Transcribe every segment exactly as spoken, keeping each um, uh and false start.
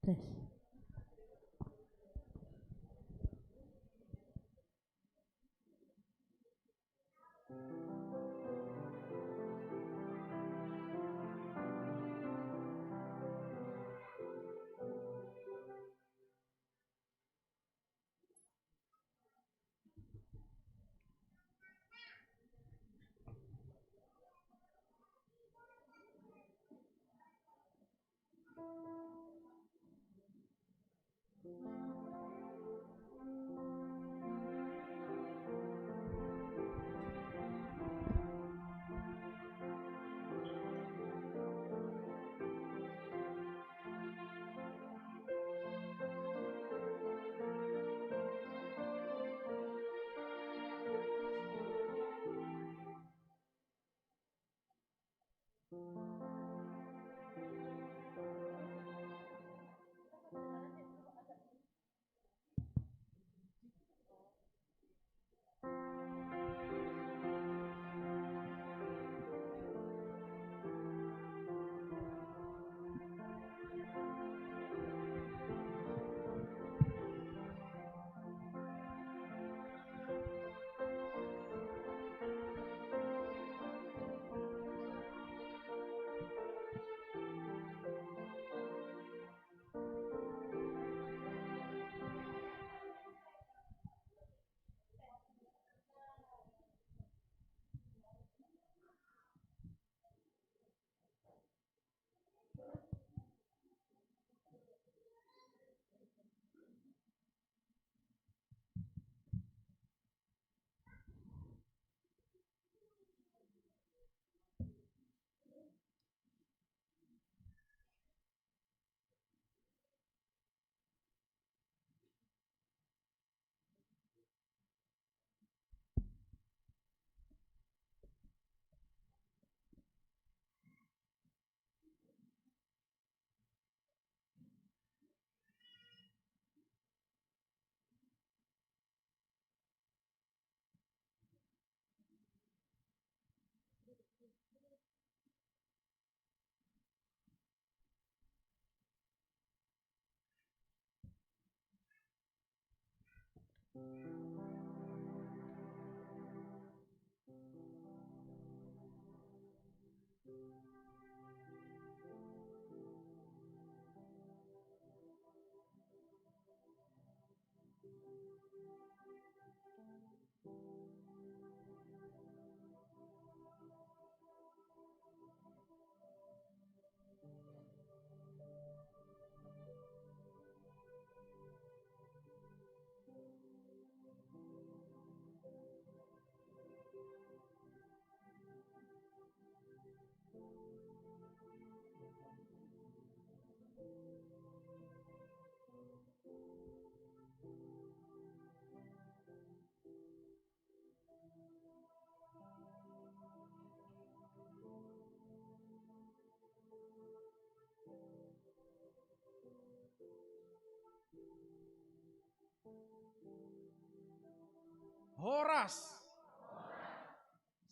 Tes. Horas.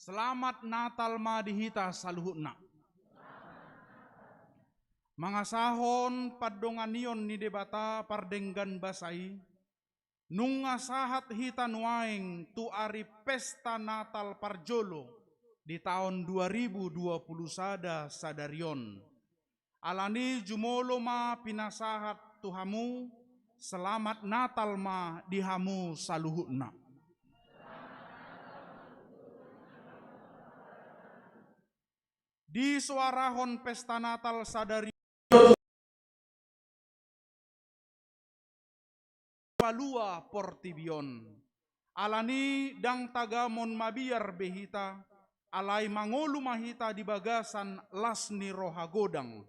Selamat Natal ma di hita saluhutna. Mangasahon pandonganion ni Debata pardenggan basa i, nunga sahat hita nuaeng tu ari pesta Natal parjolo di taon dua ribu dua puluh sada sadari on. Alani jumolo ma pinasahat tu hamu Selamat Natal ma di hamu saluhutna. Disoarahon pesta Natal sadari on, palua portibi on. Alani ndang tagamon mabiar be hita, alai mangolu ma hita di bagasan las ni roha godang.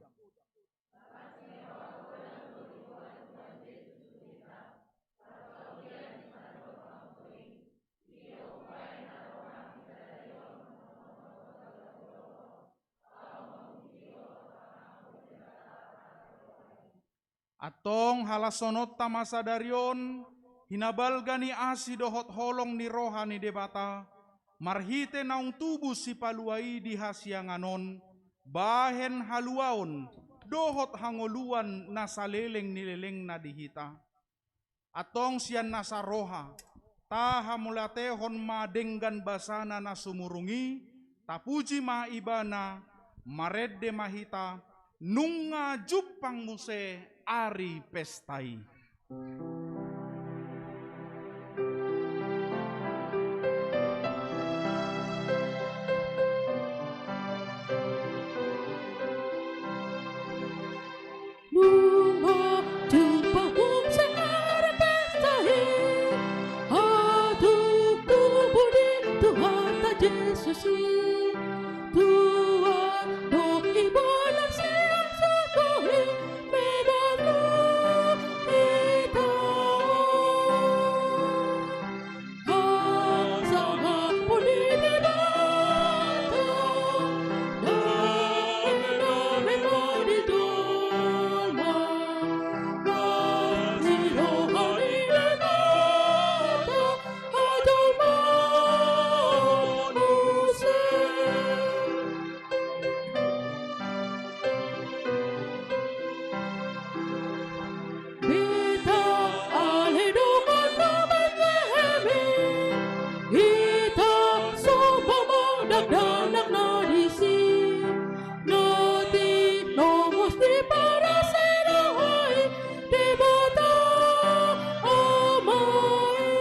Antong halashononta ma sadari on, hinabalga ni asi dohot holong ni roha ni Debata, marhite naung tubu Sipalua i di hasiangan on, bahen haluaon dohot hangoluan na saleleng ni lelengna di hita. Antong sian nasa roha, tahamauliatehon ma denggan basana na sumurung i, tapuji ma Ibana, marende ma hita, nunga jumpang muse ari pesta i. Nunga jumpang muse ari pesta i, hatop tubu ni Tuhanta Jesus i. Tuhan do Ibana sian surgo i, mebat ma hita. Hita ale dongan na Betlehem i, hita somba ma dakdanak na disi, na tinongos ni parasiroha i Debata Ama i.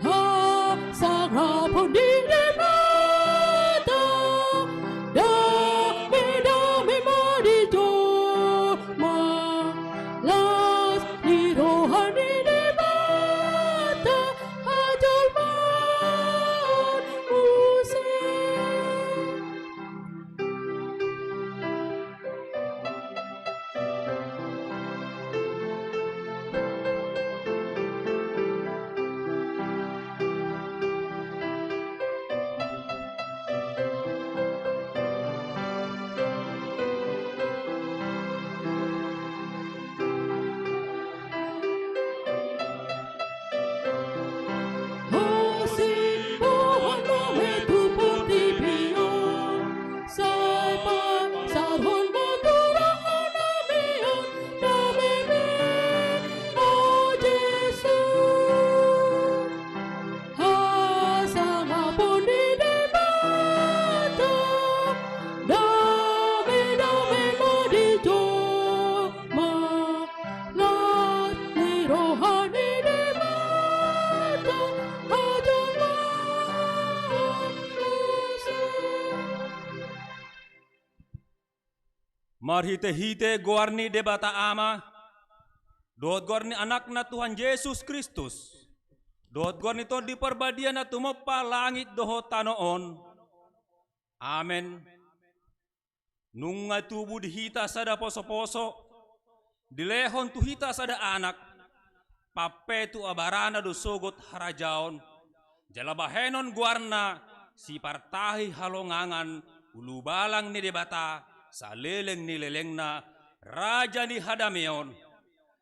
Hasangapon ni Debata, dame dame ma di jolma, las ni roha ni Debata, hajolmaon muse. Hasimboan nami tu portibi on, sai pasarhon ma tu roha nami on damemi, o Jesus. Hasangapon ni Debata, dame dame ma di jolma, las ni roha ni Debata, hajolmaon muse. Marhitehite goar ni Debata Ama, dohot goar ni Anakna Tuhan Jesus Kristus, dohot goar ni Tondi Parbadia na tumompa langit dohot tano on. Amen. Nunga tubu di hita sada posoposo, dilehon tu hita sada anak, pampetu abarana do sogot harajaon, jala bahenon goarna Sipartahi Halongangan, Ulubalang ni Debata, Saleleng ni lelengna, Raja ni hadameon.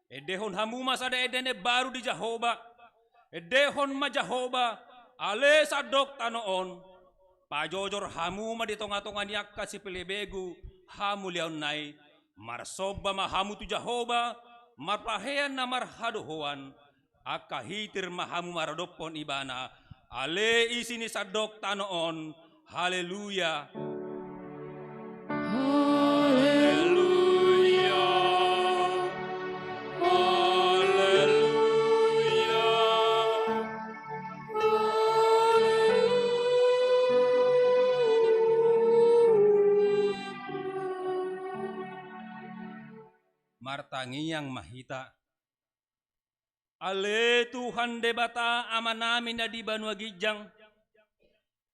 Endehon hamu ma sada ende na imbaru di Jahowa. Endehon ma Jahowa, ale sandok tano on. Pajojor hamu ma di tongatonga ni angka sipelebegu hamuliaonna i. Marsomba ma hamu tu Jahowa, marpahean na marhadohoan. Angka hitir ma hamu maradophon Ibana, ale isi ni sandok tano on. Haleluya. Haleluya. tangiang ma hita. Ale Tuhan Debata Amanami na di banua ginjang,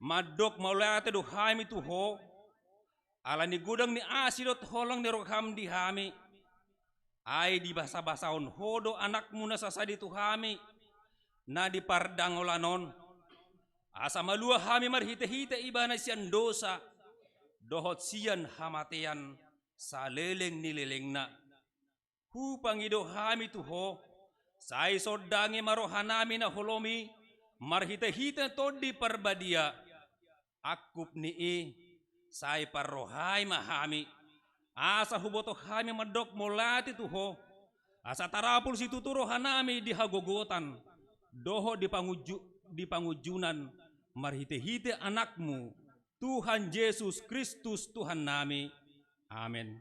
mandok mauliate do hami tu Ho, ala ni godang ni asi dohot holong ni roham di hami. Ai dibasabasahon Ho do Anakmu na sasadi tu hami, na di pardangolan on, asa malua hami marhitehite Ibana sian dosa dohot sian hamatean saleleng ni lelengna. Hupangido hami tu Ho, sai sondangi ma rohanami na holom i marhitehite Tondi Parbadia. Angkup ni i sai parrohai ma hami, asa huboto hami mandok mauliate tu Ho, asa tarapul situtu rohanami di hagogotan dohot di pangunju-, di pangunjunan, marhitehite Anakmu, Tuhan Jesus Kristus Tuhannami. Amen.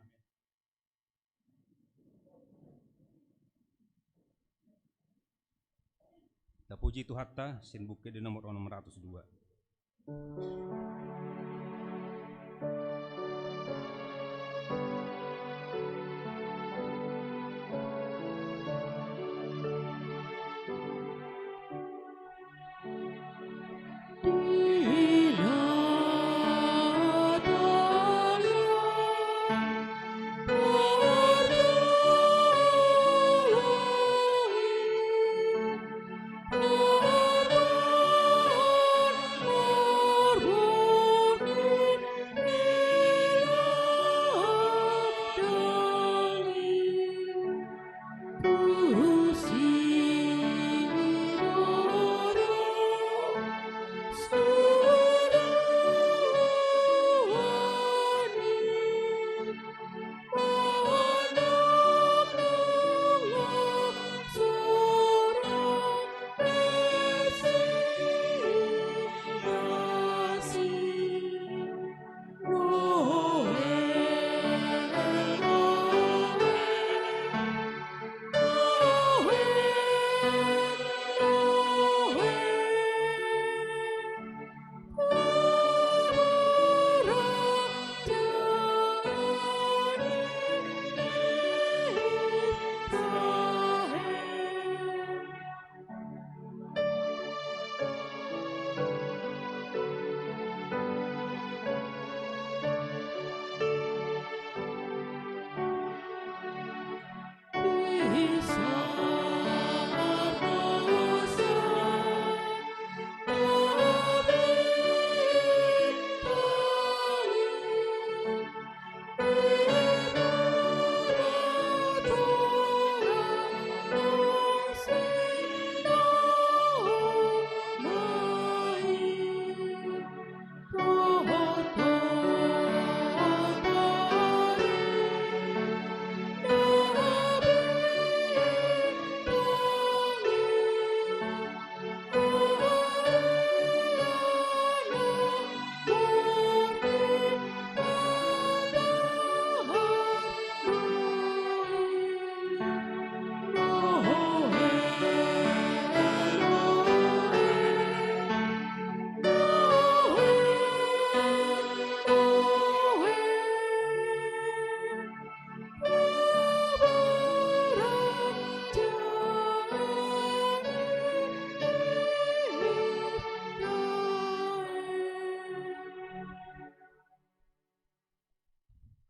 Tapuji Tuhanta, sian Buku Ende nomor onom ratus dua.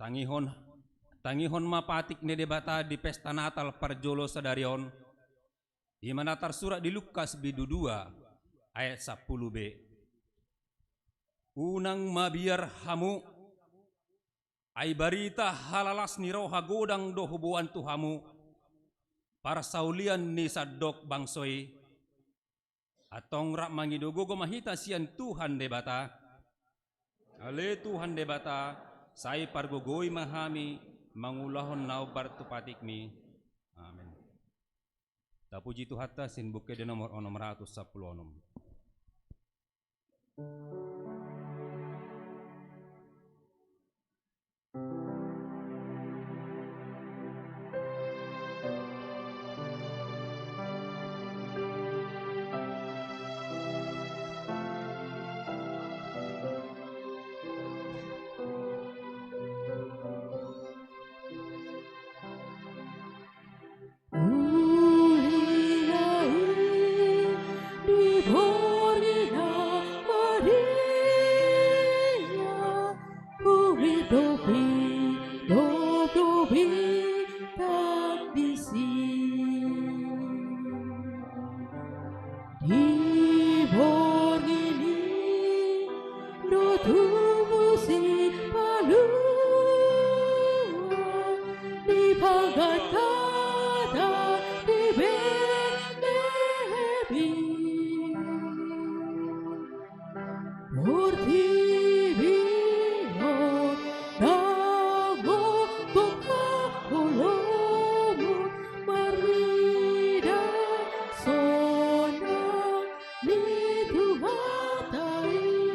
Tangihon, tangihon ma patik ni Debata di pesta Natal parjolo sadari on, i ma na tarsurat di Lukas bindu dua ayat sampulu b. Unang mabiar hamu, ai barita halalas ni roha godang do huboan tu hamu, parsaulian ni sandok bangso i. Antong rap mangido gogo ma hita sian Tuhan Debata. Ale Tuhan Debata, sai pargogoi ma hami mangulahon na hombar tu patikmi. Amen. Tapuji Tuhanta, sian Buku Ende nomor onom ratus sampulu onom. Portibi on, dang gok olomu marnida sonang ni Tuhanta i.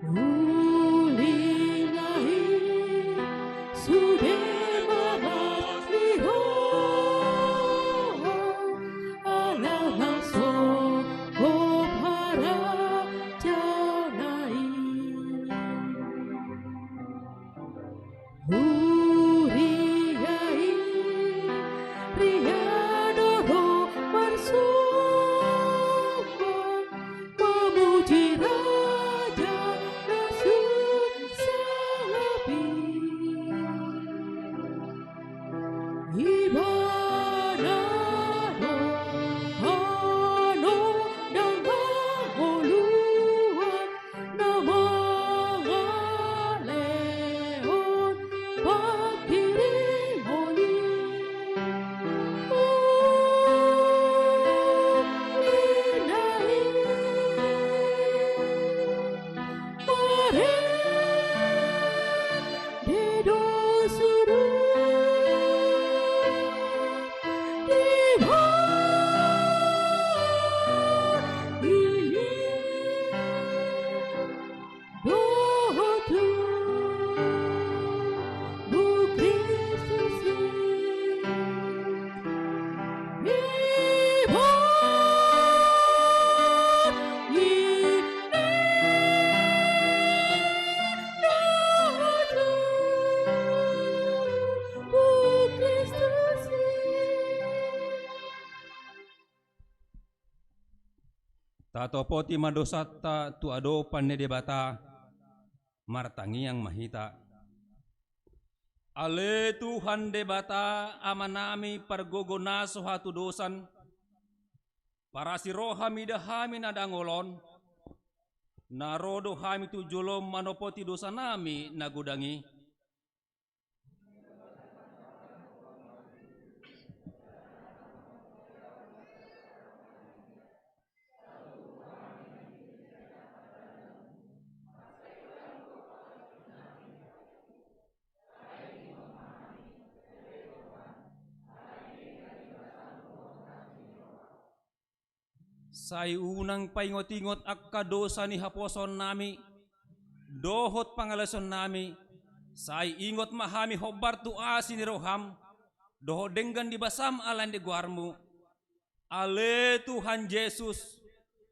Uli na i sude ma las ni roha, ala na so hop harajaon i. Huria i, ria do ro marsomba, mamuji Raja na sun salap i. Ibana do panondang hangoluan na mangalehon panghirimon i. Uli na i, marende do sude di partingkian i. Dohot tu Kristus i. Di partingkian i. Dohot tu Kristus i. Tatopoti ma dosanta tu adopan ni Debata. Martangiang ma hita. Ale Tuhan Debata, Amanami pargogo na so hatudosan, parasi roha mida hami na dangol on, na ro do hami tu jolom manopoti dosanami na godang i. Sai unang paingot-ingot angka dosa ni haposoonnami dohot pangalaosionnami, sai ingot ma hami hombar tu asi ni roham dohot denggan ni basam ala ni goarmu. Ale Tuhan Jesus,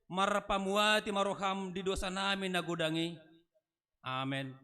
marpamuati ma roham di dosanami na godang i. Amen.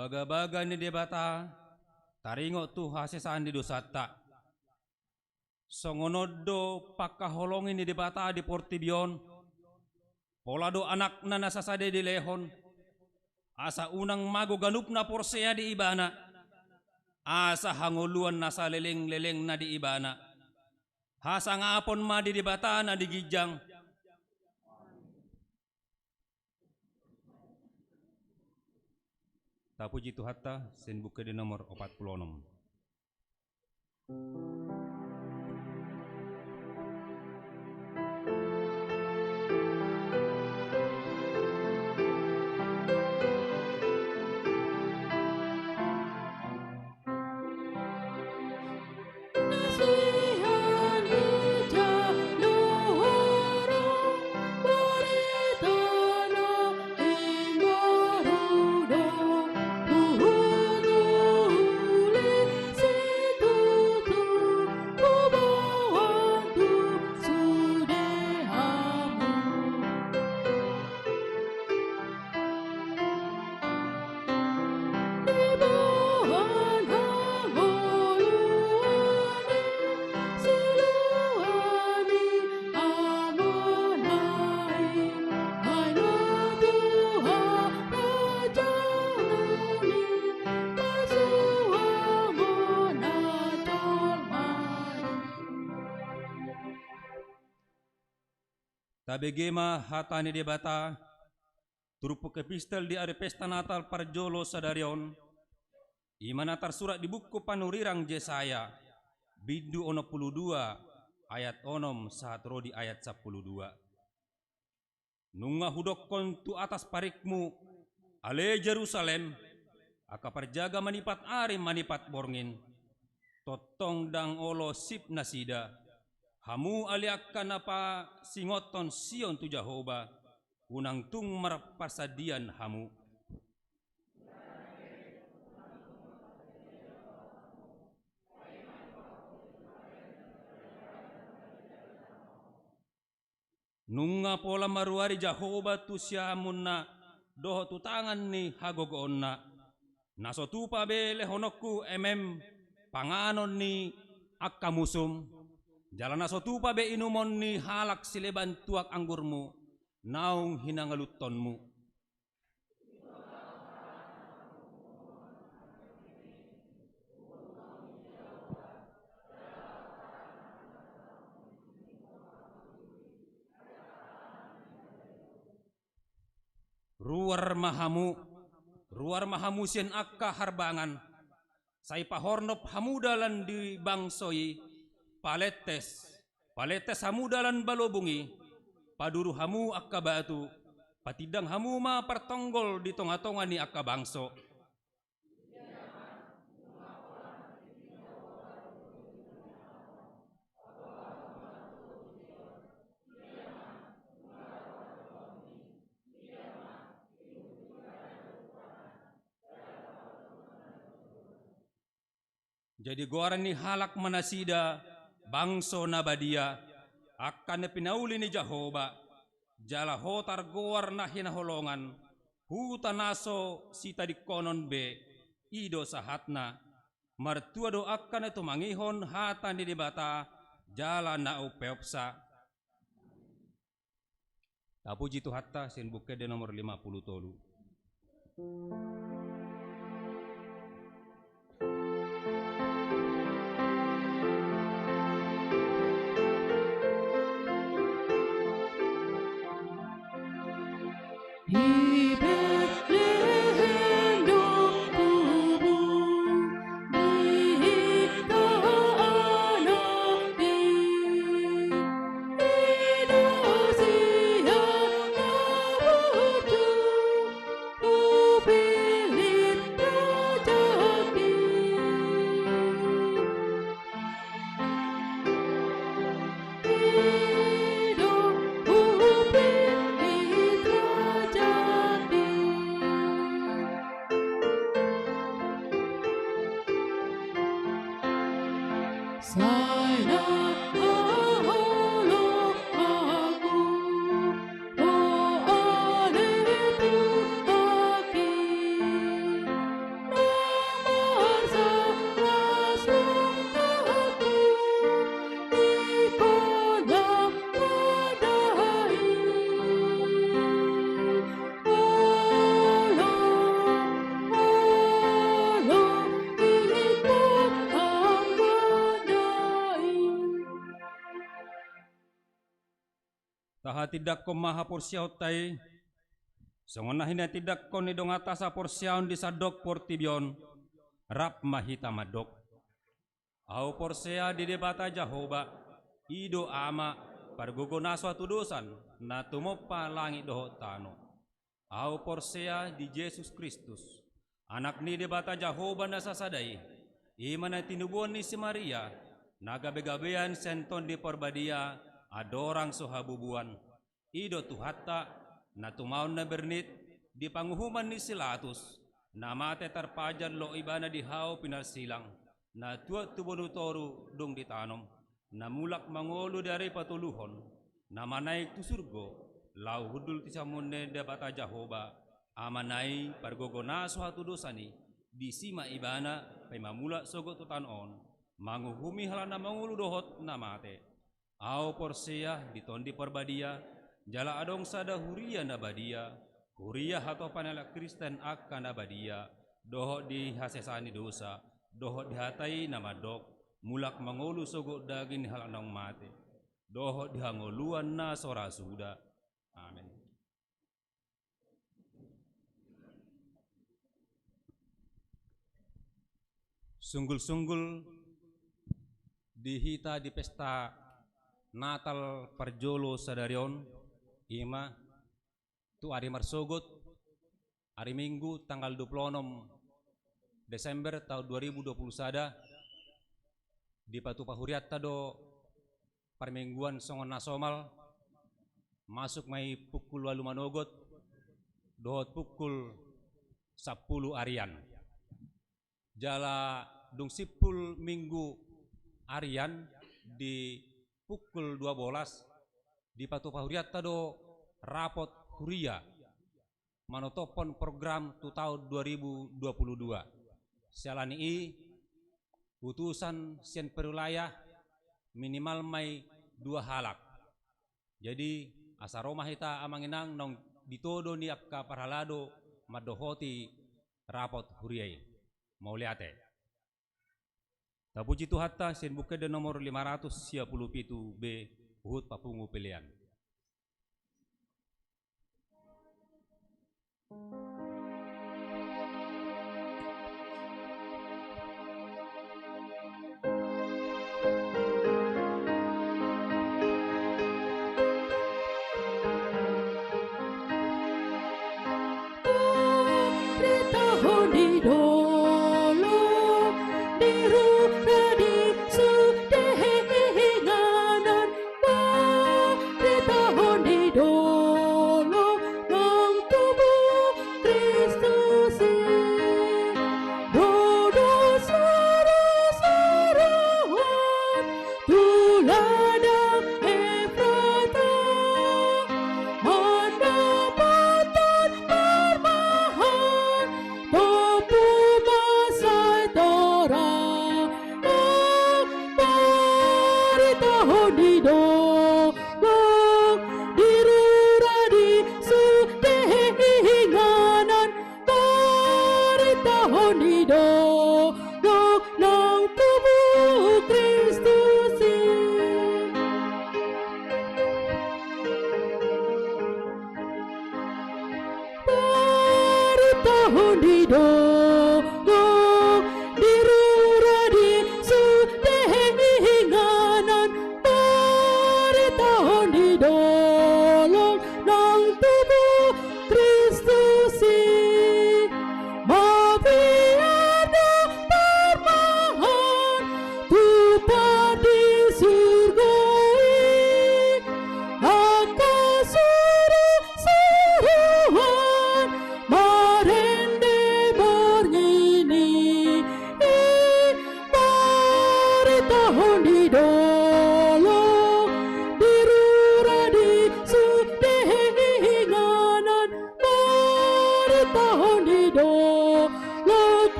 Bagabaga ni Debata taringot tu hasesaan ni dosanta. Songon on do pangkaholongi ni Debata di portibi on. Pola do Anakna na sasada i dilehon, asa unang mago ganup na porsea di Ibana, asa hangoluan na saleleng-lelengna di Ibana. Hasangapon ma di Debata na di ginjang. Tapuji Tuhanta, sian Buku Ende nomor opat pulu onom. Tabege ma hata ni Debata, turpuk epistel di ari pesta Natal parjolo sadari on, i ma na tarsurat di buku panurirang Jesaya, bindu onom pulu dua, ayat onom sahat ro di ayat sampulu dua. Nunga hudokkon tu atas parikmu, ale Jerusalem, angka parjaga manipat ari manipat borngin, tongtong ndang olo sip nasida. Hamu ale angka na pasingothon Sion tu Jahowa, unang tung marparsandian hamu. Nunga pola maruari Jahowa tu siamunna dohot tu tangan ni hagogoonna. Na so tupa be lehononku emem panganon ni angka musum, jala na so tupa be inumon ni halak sileban tuak anggurmu naung hinangaluthonmu. Ruar ma hamu, ruar ma hamu sian angka harbangan, sai pahornop hamu dalan di bangso i, palentes, palentes hamu dalan balobung i, paduru hamu angka batu, patindang hamu ma partonggol di tongatonga ni angka bangso. Jadi goaran ni halak ma nasida bangso na badia, angka na pinauli ni Jahowa, jala ho targoar na hinaholongan, huta na so sitadingkonon be, i do sahatna. Martua do angka na tumangihon hata ni Debata, jala na umpeopsa. Tapuji Tuhanta, sian Buku Ende nomor lima pulu tolu. Tahatindangkon ma haporseaonta i, songon na hinatindangkon ni donganta saporseaon di sandok portibi on, rap ma hita mandok. Ahu porsea di Debata Jahowa, i do Ama, pargogo na so hatudosan, na tumompa langit dohot tano. Ahu porsea di Jesus Kristus, Anak ni Debata Jahowa na sasada i, i ma na tinubuan ni si Maria, na gabegabean sian Tondi Parbadia, andorang so habubuan. I do Tuhanta, na tumaon na bernit, di panguhuman ni si Latus, na mate tarpajal do ibana di hau pinarsilang, na tuat tu boru toru dung ditanom, na mulak mangolu di ari patoluhon, na manaek tu surgo, laho hundul tu siamun ni Debata Jahowa, Amana i, pargogo na so hatudosan i, disi ma ibana, paima mulak sogot tu tano on, manguhumi halak na mangolu dohot na mate. Ahu porsea di Tondi Parbadia, jala adong sada huria na badia, huria hatopan ni halak Kristen angka na badia, dohot di hasesaan ni dosa, dohot di hata i na mandok, mulak mangolu sogot daging ni halak naung mate, dohot di hangoluan na so ra suda. Amen. Sunggulsunggul di hita di pesta Natal parjolo sadari on, i ma tu ari marsogot, ari Minggu tanggal dua puluh onom Desember taon dua ribu dua puluh sada, dipatupa hurianta do parmingguan songon na somal, masuk ma i pukul ualu manogot, dohot pukul sampulu arian. Jala dung simpul Minggu arian di pukul dua bolas, dipatupa hurianta do rapot huria, manotophon program tu taon dua ribu dua puluh dua. Siala ni i, utusan sian perwilayah minimal ma i dua halak. Jadi, asa ro ma hita amang inang naung ditodo ni angka parhalado mandohoti rapot huria i. Mauliate. Tapuji Tuhanta, sian Buku Ende nomor lima ratus sia pulu pitu B, huhut papungu pelean.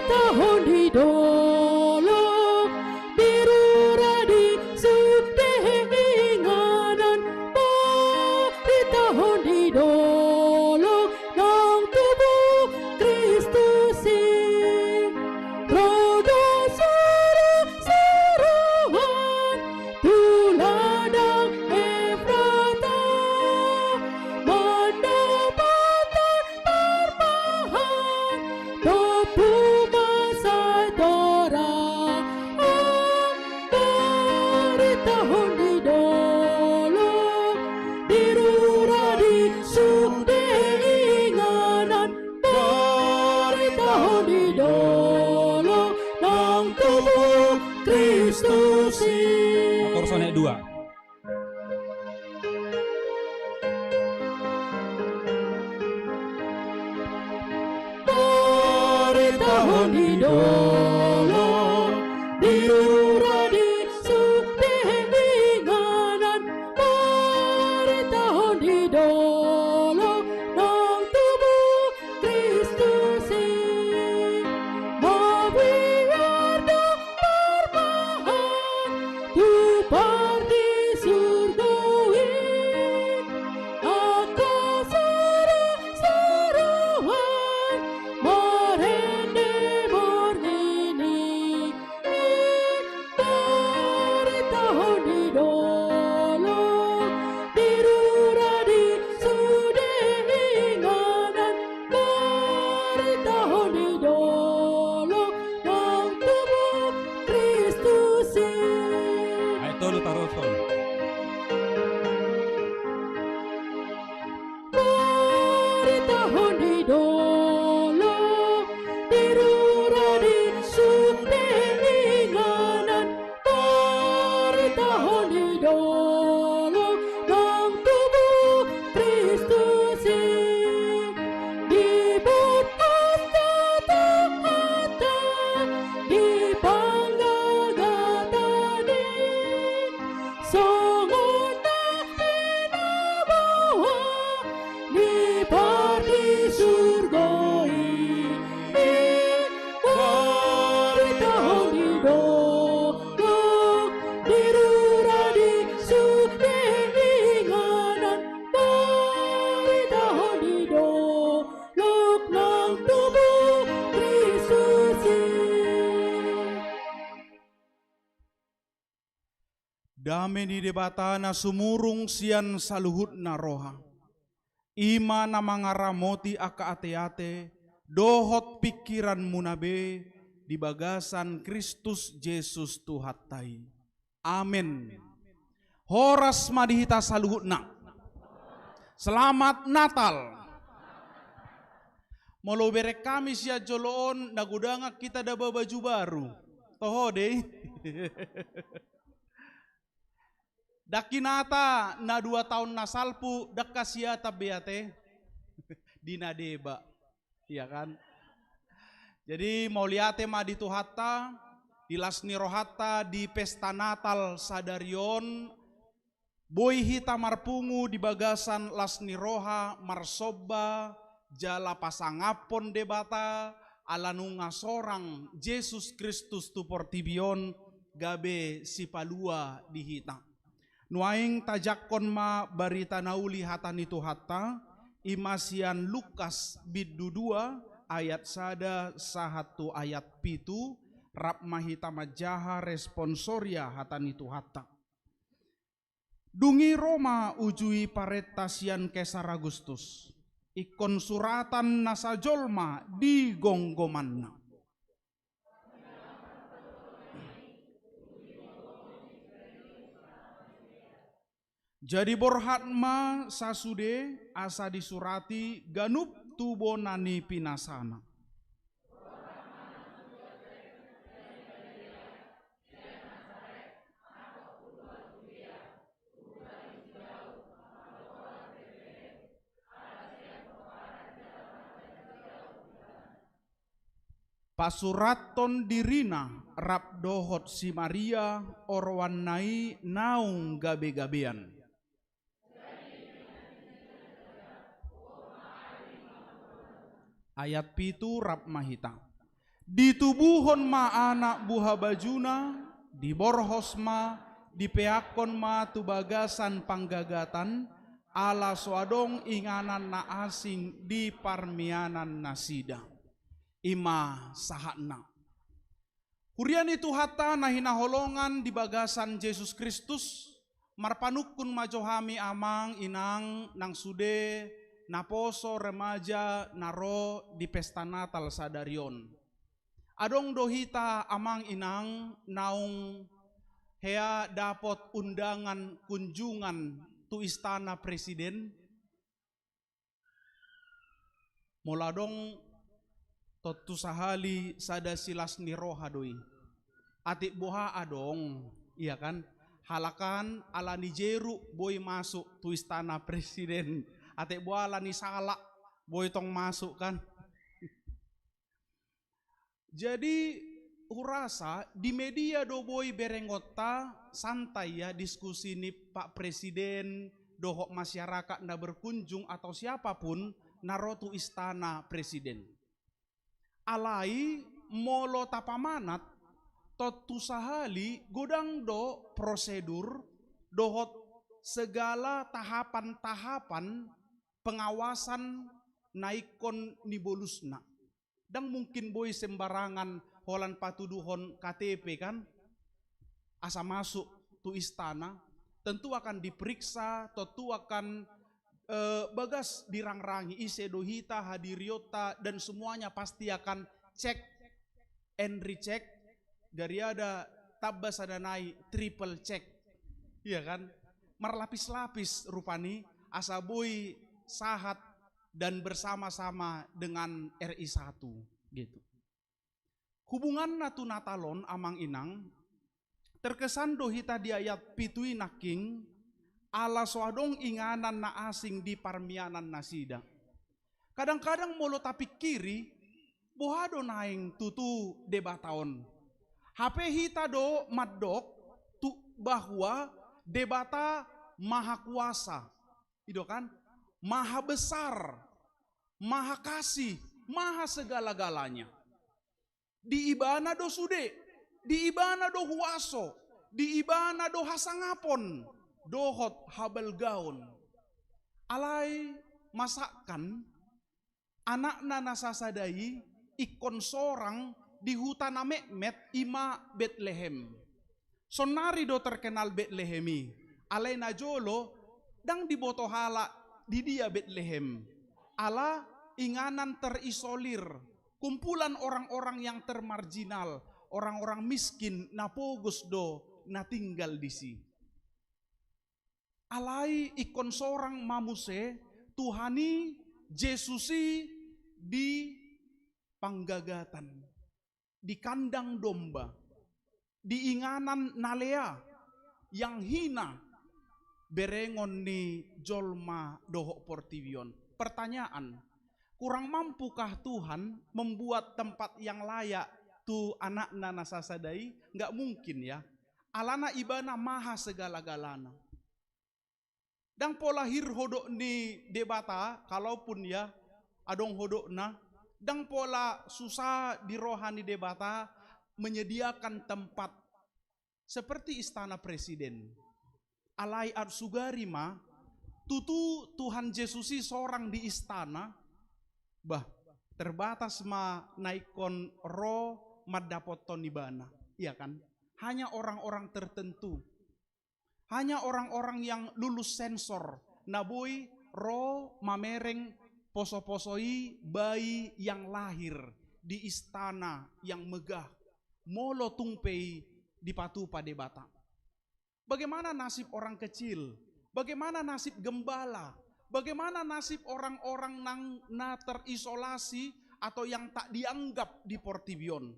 Baritahon di dolok, di rura, di sude, inganan, baritahon di dolok, nang tubu Kristus i. Ro do surusuruan tu ladang Efrata, mandapot parmahan, domu ma sai torang. Baritahon di dolok, di rura, di sude, inganan, baritahon di dolok, nang tubu Kristus i. Koros naik dua. Baritahon di dolok, di rura, di sude, inganan, baritahon di dolok, nang tubu Kristus i. Mabiar do parmahan tu pardisurgo i, angka surusuruan marende borngin i. Baritahon di dolok, di rura, di sude, inganan, baritahon di dolok, nang tubu Kristus i. Ai tolu taroson. Baritahon di dolok, di rura, di sude, inganan, baritahon di dolok, nang tubu Kristus i. Dibuat hata Tuhanta di panggagatan i, songon na pinaboa ni pardisurgo i. Baritahon di dolok, di rura, di sude, inganan, baritahon di dolok, nang tubu Kristus i. Dame ni Debata na sumurung sian saluhutna roha, i ma na mangaramoti angka ateate dohot pingkiranmuna be di bagasan Kristus Jesus Tuhanta i. Amen. Horas ma di hita saluhutna. Selamat Natal. Molo bereng hami sian jolo on, na godangan hita daba baju baru. Toho do i. Ndang hinata na dua taon na salpu, ndang hasiatan be ate. Di na deba. Iya kan? Jadi, mauliate ma di Tuhanta, di las ni rohanta, di pesta Natal sadari on, boi hita marpungu di bagasan las ni roha, marsomba, jala pasangaphon Debata, ala nunga sorang Jesus Kristus tu portibi on, gabe sipalua di hita. Nuaeng tajangkon ma barita na uli hata ni Tuhanta, i ma sian Lukas bindu dua ayat sada sahat tu ayat pitu, rap ma hita manjaha responsoria hata ni Tuhanta. Dung i ro ma uju i parenta sian Kesar Agustus, ingkon suratan na sajolma di gomgomanna. Jadi borhat ma sasude asa disurati ganup tu bona ni pinasana. Pasurathon dirina rap dohot si Maria oroanna i naung gabegabean. Ayat pitu, rap ma hita. Ditubuhon ma anak buha bajuna, diborhos ma, dipeakkon ma tu bagasan panggagatan, ala so adong inganan na asing di parmianan nasida. I ma sahatna. Huria ni Tuhanta na hinaholongan di bagasan Jesus Kristus, marpanungkun ma jo hami amang inang nang sude naposo remaja na ro di pesta Natal sadari on. Adong do hita amang inang naung hea dapot undangan kunjungan tu istana presiden? Molo adong, tontu sahali sada silas ni roha do i. Atik boha adong, iya kan? Halakan ala ni jeruk boi masuk tu istana presiden. Atik boha ala ni salak boi tong masuk kan? Jadi hurasa di media do boi berengonta santai ya diskusi ni Pak Presiden dohot masyarakat na berkunjung atau siapapun na ro tu istana presiden. Alai molo tapamanat, tontu sahali godang do prosedur dohot segala tahapan-tahapan pengawasan na ingkon nibolusna. Ndang mungkin boi sembarangan holan patuduhon K T P kan, asa masuk tu istana, tentu akan diperiksa, tentu akan eh, bagas dirangrangi ise do hita, hadirionta, dan semuanya pasti akan check and recheck. Gari ada tamba sada nai triple check, iya kan? Marlapis-lapis rupani asa boi sahat dan bersama-sama dengan R I satu gitu. Hubunganna tu Natal on amang inang, terkesan do hita di ayat pitu i nangkin, ala so adong inganan na asing di parmianan nasida. Kadang-kadang molo tapingkiri, boha do naeng tutu Debata on. Hape hita do mandok tu bahwa Debata maha kuasa. I do kan? Maha besar, maha kasih, maha segala-galanya. Di ibana do sude, di ibana do huaso, di ibana do hasangapon, dohot habalgaon. Alai masakkan anakna na sasada i ingkon sorang di huta na metmet i ma Betlehem. Sonnari do terkenal Betlehem i, alai na jolo ndang diboto halak di dia Betlehem. Ala inganan terisolir, kumpulan orang-orang yang termarginal, orang-orang miskin na pogos do na tinggal disi. Alai ingkon sorang ma muse Tuhan i, Jesus i di panggagatan, di kandang domba, di inganan na lea, yang hina, berengon ni jolma dohot portibi on. Pertanyaan, kurang mampukah Tuhan membuat tempat yang layak tu anakna na sasada i? Nggak mungkin ya. Alana ibana maha segala-galana. Ndang pola hir hodok ni Debata, kalaupun ya adong hodokna, ndang pola susah di roha ni Debata menyediakan tempat seperti istana presiden. Alai arsugari ma, tutu Tuhan Jesus i sorang di istana, bah, terbatas ma na ingkon ro mandapothon ibana, iya kan? Hanya orang-orang tertentu. Hanya orang-orang yang lulus sensor na boi ro mamereng poso-poso i bayi yang lahir di istana yang megah, molo tung pe i dipatupa Debata. Bagaimana nasib orang kecil? Bagaimana nasib gembala? Bagaimana nasib orang-orang nang na terisolasi atau yang tak dianggap di portibi on?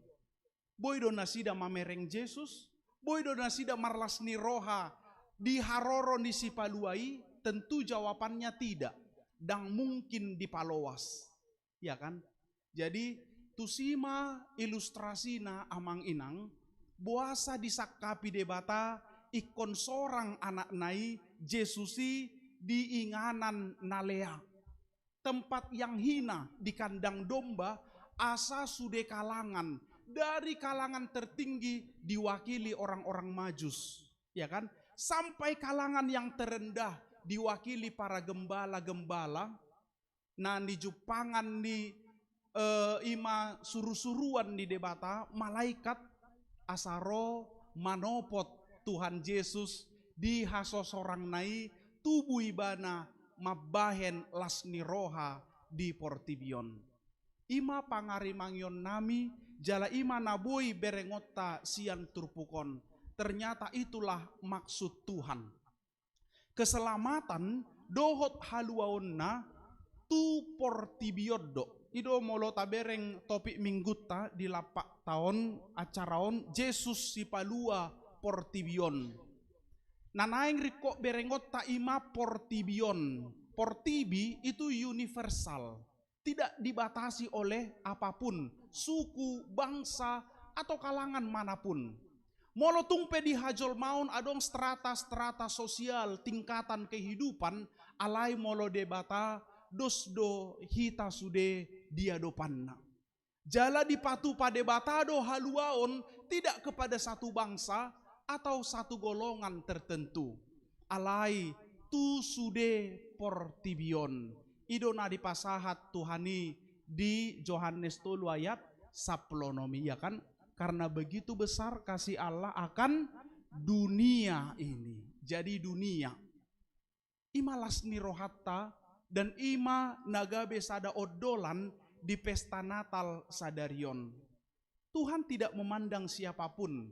Boi do nasida mamereng Jesus? Boi do nasida marlas ni roha di haroro ni Sipalua i? Tentu jawabannya tidak. Ndang mungkin dipaloas. Ya kan? Jadi, tusi ma ilustrasina amang inang, boasa disangkapi Debata ingkon sorang anakna i, Jesus i, di inganan na lea. Tempat yang hina di kandang domba, asa sude kalangan, dari kalangan tertinggi diwakili orang-orang Majus, ya kan? Sampai kalangan yang terendah diwakili para gembala-gembala, na nijumpangan ni, eh, ima suru-suruan ni Debata, malaikat, asa ro manopot Tuhan Jesus di hasosorangna i, tubu ibana mambahen las ni roha di portibi on. Ima pangarimangionnami, jala ima na boi berengonta sian turpuk on. Ternyata itulah maksud Tuhan. Keselamatan dohot haluaonna tu portibi on do. I do molo tabereng topik minggunta di lapak taon acara on, Jesus sipalua portibi on. Na naeng ringkot berengonta ima portibi on. Portibi itu universal, tidak dibatasi oleh apapun, suku, bangsa, atau kalangan manapun. Molo tung pe di hajolmaon adong strata-strata sosial, tingkatan kehidupan, alai molo Debata, dos do hita sude di adopanna. Jala dipatupa Debata do haluaon tidak kepada satu bangsa atau satu golongan tertentu, alai tu sude portibi on. I do na dipasahat Tuhan i di Johannes tolu ayat sampulu onom i, ya kan? Karena begitu besar kasih Allah akan dunia ini. Jadi dunia. Ima las ni rohanta, dan ima na gabe sada ondolan di pesta Natal sadari on. Tuhan tidak memandang siapapun,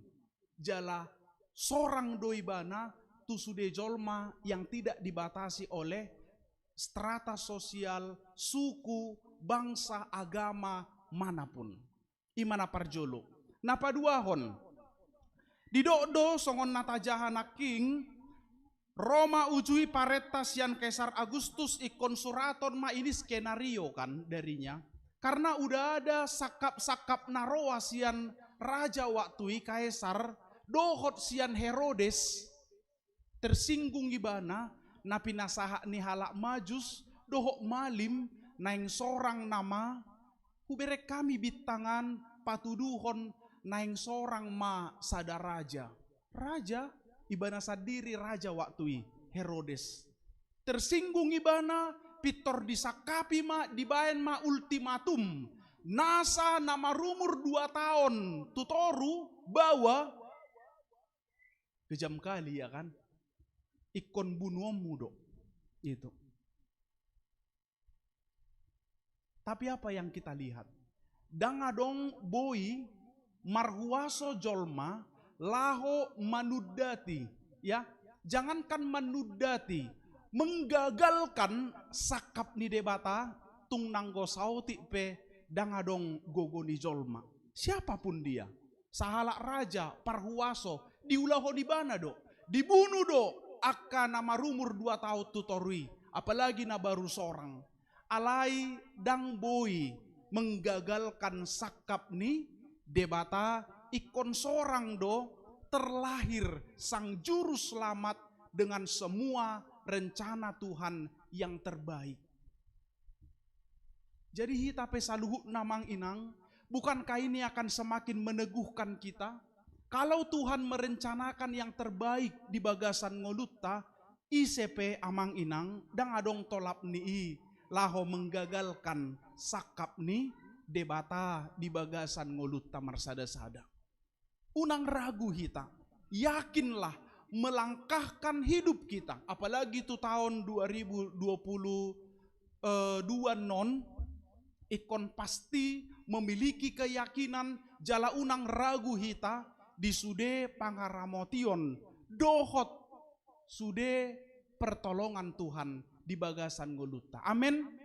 jala sorang do ibana tu sude jolma yang tidak dibatasi oleh strata sosial, suku, bangsa, agama, manapun. Ima na parjolo. Na paduahon, didok do songon na tajaha nangkin, ro ma uju i parenta sian Kaisar Agustus, ingkon suraton ma, ini skenario kan darinya. Karena udah ada sangkap-sangkap na roa sian raja waktu i, Kaisar, dohot sian Herodes, tersinggung ibana, na pinasahat ni halak Majus dohot malim, naeng sorang nama, hubereng hami bintangan patuduhon naeng sorang ma sada raja. Raja, ibana sandiri raja waktu i, Herodes. Tersinggung ibana, pintor disangkapi ma, dibaen ma ultimatum. Nasa na marumur dua taon tu toru, baoa, kejam kali, ya kan? Ingkon bunuonmu do. Itu. Tapi apa yang kita lihat? Ndang adong boi marhuaso jolma laho manundati, ya. Jangankan manundati, menggagalkan sangkap ni Debata, tung nanggo saotik pe ndang adong gogo ni jolma. Siapapun dia, sahalak raja, parhuaso, diulahon ibana do, dibunu do angka na marumur dua taon tu toru i, apalagi na baru sorang. Alai ndang boi menggagalkan sangkap ni Debata, ingkon sorang do terlahir sang juru selamat dengan semua rencana Tuhan yang terbaik. Jadi hita pe saluhutna, amang inang, bukankah ini akan semakin meneguhkan kita? Kalau Tuhan merencanakan yang terbaik di bagasan ngolunta, ise pe, amang inang, ndang adong tolap ni i laho menggagalkan sangkap ni Debata di bagasan ngolunta marsada-sada. Unang ragu hita, yakinlah, melangkahkan hidup kita, apalagi tu taon dua ribu dua puluh dua on, ingkon pasti memiliki keyakinan, jala unang ragu hita di sude pangaramotion dohot sude pertolongan Tuhan di bagasan ngolunta. Amen.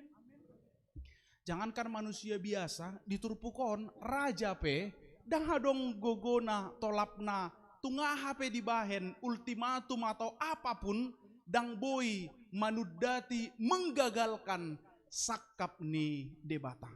Jangankan manusia biasa, di turpuk on, raja pe, ndang adong gogona, tolapna, tung aha pe dibahen, ultimatum atau apapun, ndang boi manundati, menggagalkan sangkap ni Debata.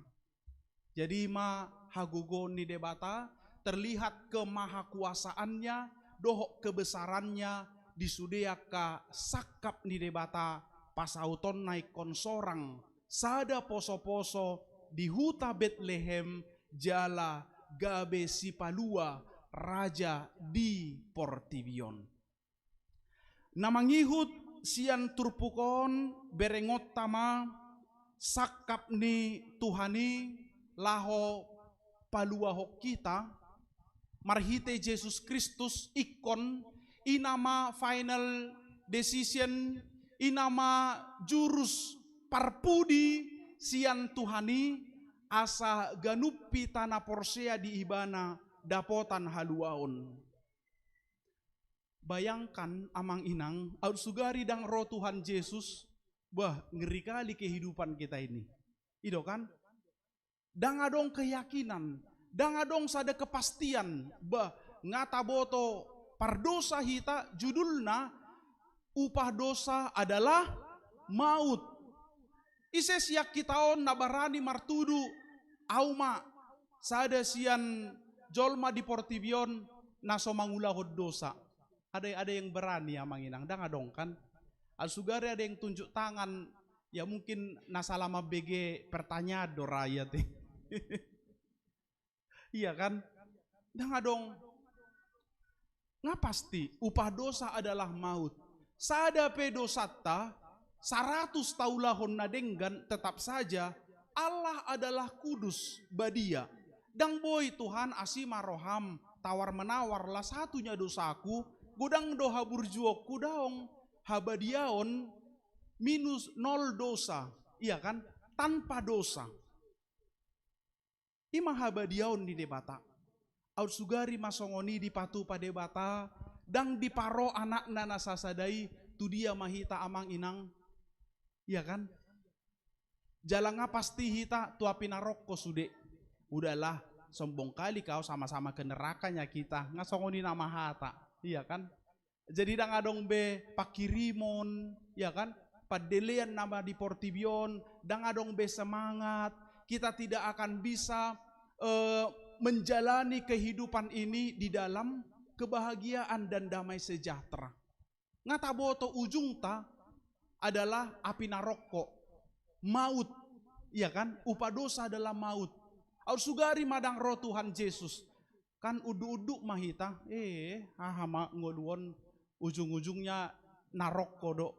Jadi ima hagogoon ni Debata, terlihat kemahakuasaannya dohot kebesarannya di sude angka sangkap ni Debata, pasautonna ingkon sorang sada poso-poso di huta Betlehem jala gabe sipalua raja di portibi on. Na mangihut sian turpuk on berengonta ma sangkap ni Tuhan i laho paluahon hita marhite Jesus Kristus, ingkon i nama final decision, i nama jurus parpudi sian Tuhan i, asa ganup hita na porsea di Ibana dapotan haluaon. Bayangkan, amang inang, aut sugari ndang ro Tuhan Jesus, bah, ngeri kali kehidupan kita ini. I do kan? Ndang adong keyakinan, ndang adong sada kepastian, bah, nga taboto pardosa hita, judulna upah dosa adalah maut. Ise sian hita on na barani martudu, au ma sada sian jolma di portibi on na so mangulahon dosa? Ada, ada yang berani, amang inang? Ndang adong kan? Aut sugari ada yang tunjuk tangan, ya mungkin na salah mambege pertanyaan do rakyat i. Iya kan? Ndang adong. Nga pasti, upah dosa adalah maut. Sada pe dosanta, saratus taulahon na denggan, tetap saja Allah adalah kudus, badia. Ndang boi Tuhan, asi ma roham, tawar menawar, las satunya dosaku, godang do haburjuonku, daong. Habadiaon minus, nol dosa, iya kan? Tanpa dosa. I ma habadiaon ni Debata. Aut sugari ma songon i dipatupa Debata, ndang diparo Anakna na sasada i, tu dia ma hita, amang inang? Iya kan? Jala nga pasti hita tu api narokko sude. Udahlah, sombong kali kau, sama-sama ke neraka nya kita. Nga songon i nama hata. Iya kan? Jadi ndang adong be pangkirimon, ya kan? Pandelean nama di portibi on, ndang adong be semangat. Kita tidak akan bisa, eh, menjalani kehidupan ini di dalam kebahagiaan dan damai sejahtera. Nga taboto ujungta adalah api narokko, maut, ya kan? Upah dosa adalah maut. Aut sugari ma ndang ro Tuhan Jesus, kan unduk-unduk ma hita, eh, aha ma ngolu on, ujung-ujungnya narokko do.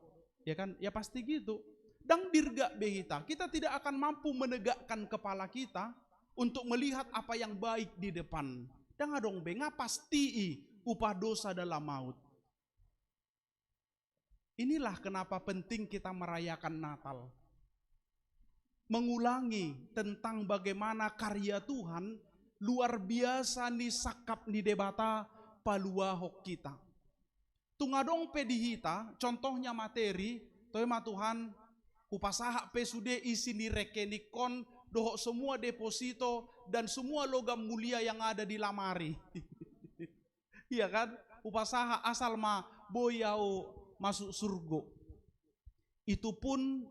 Ya kan? Ya pasti gitu. Ndang dirgak be hita. Kita tidak akan mampu menegakkan kepala kita untuk melihat apa yang baik di depan. Ndang adong be, nga pasti i, upah dosa adalah maut. Inilah kenapa penting kita merayakan Natal. Mengulangi tentang bagaimana karya Tuhan luar biasa ni sangkap ni Debata paluahon hita. Tung adong pe di hita, contohnya materi, toe ma Tuhan, hupasahat pe sude isi ni rekeningkon, dohot semua deposito, dan semua logam mulia yang ada di lamari. Iya kan? Hupasahat, asal ma boi au masuk surgo. Itu pun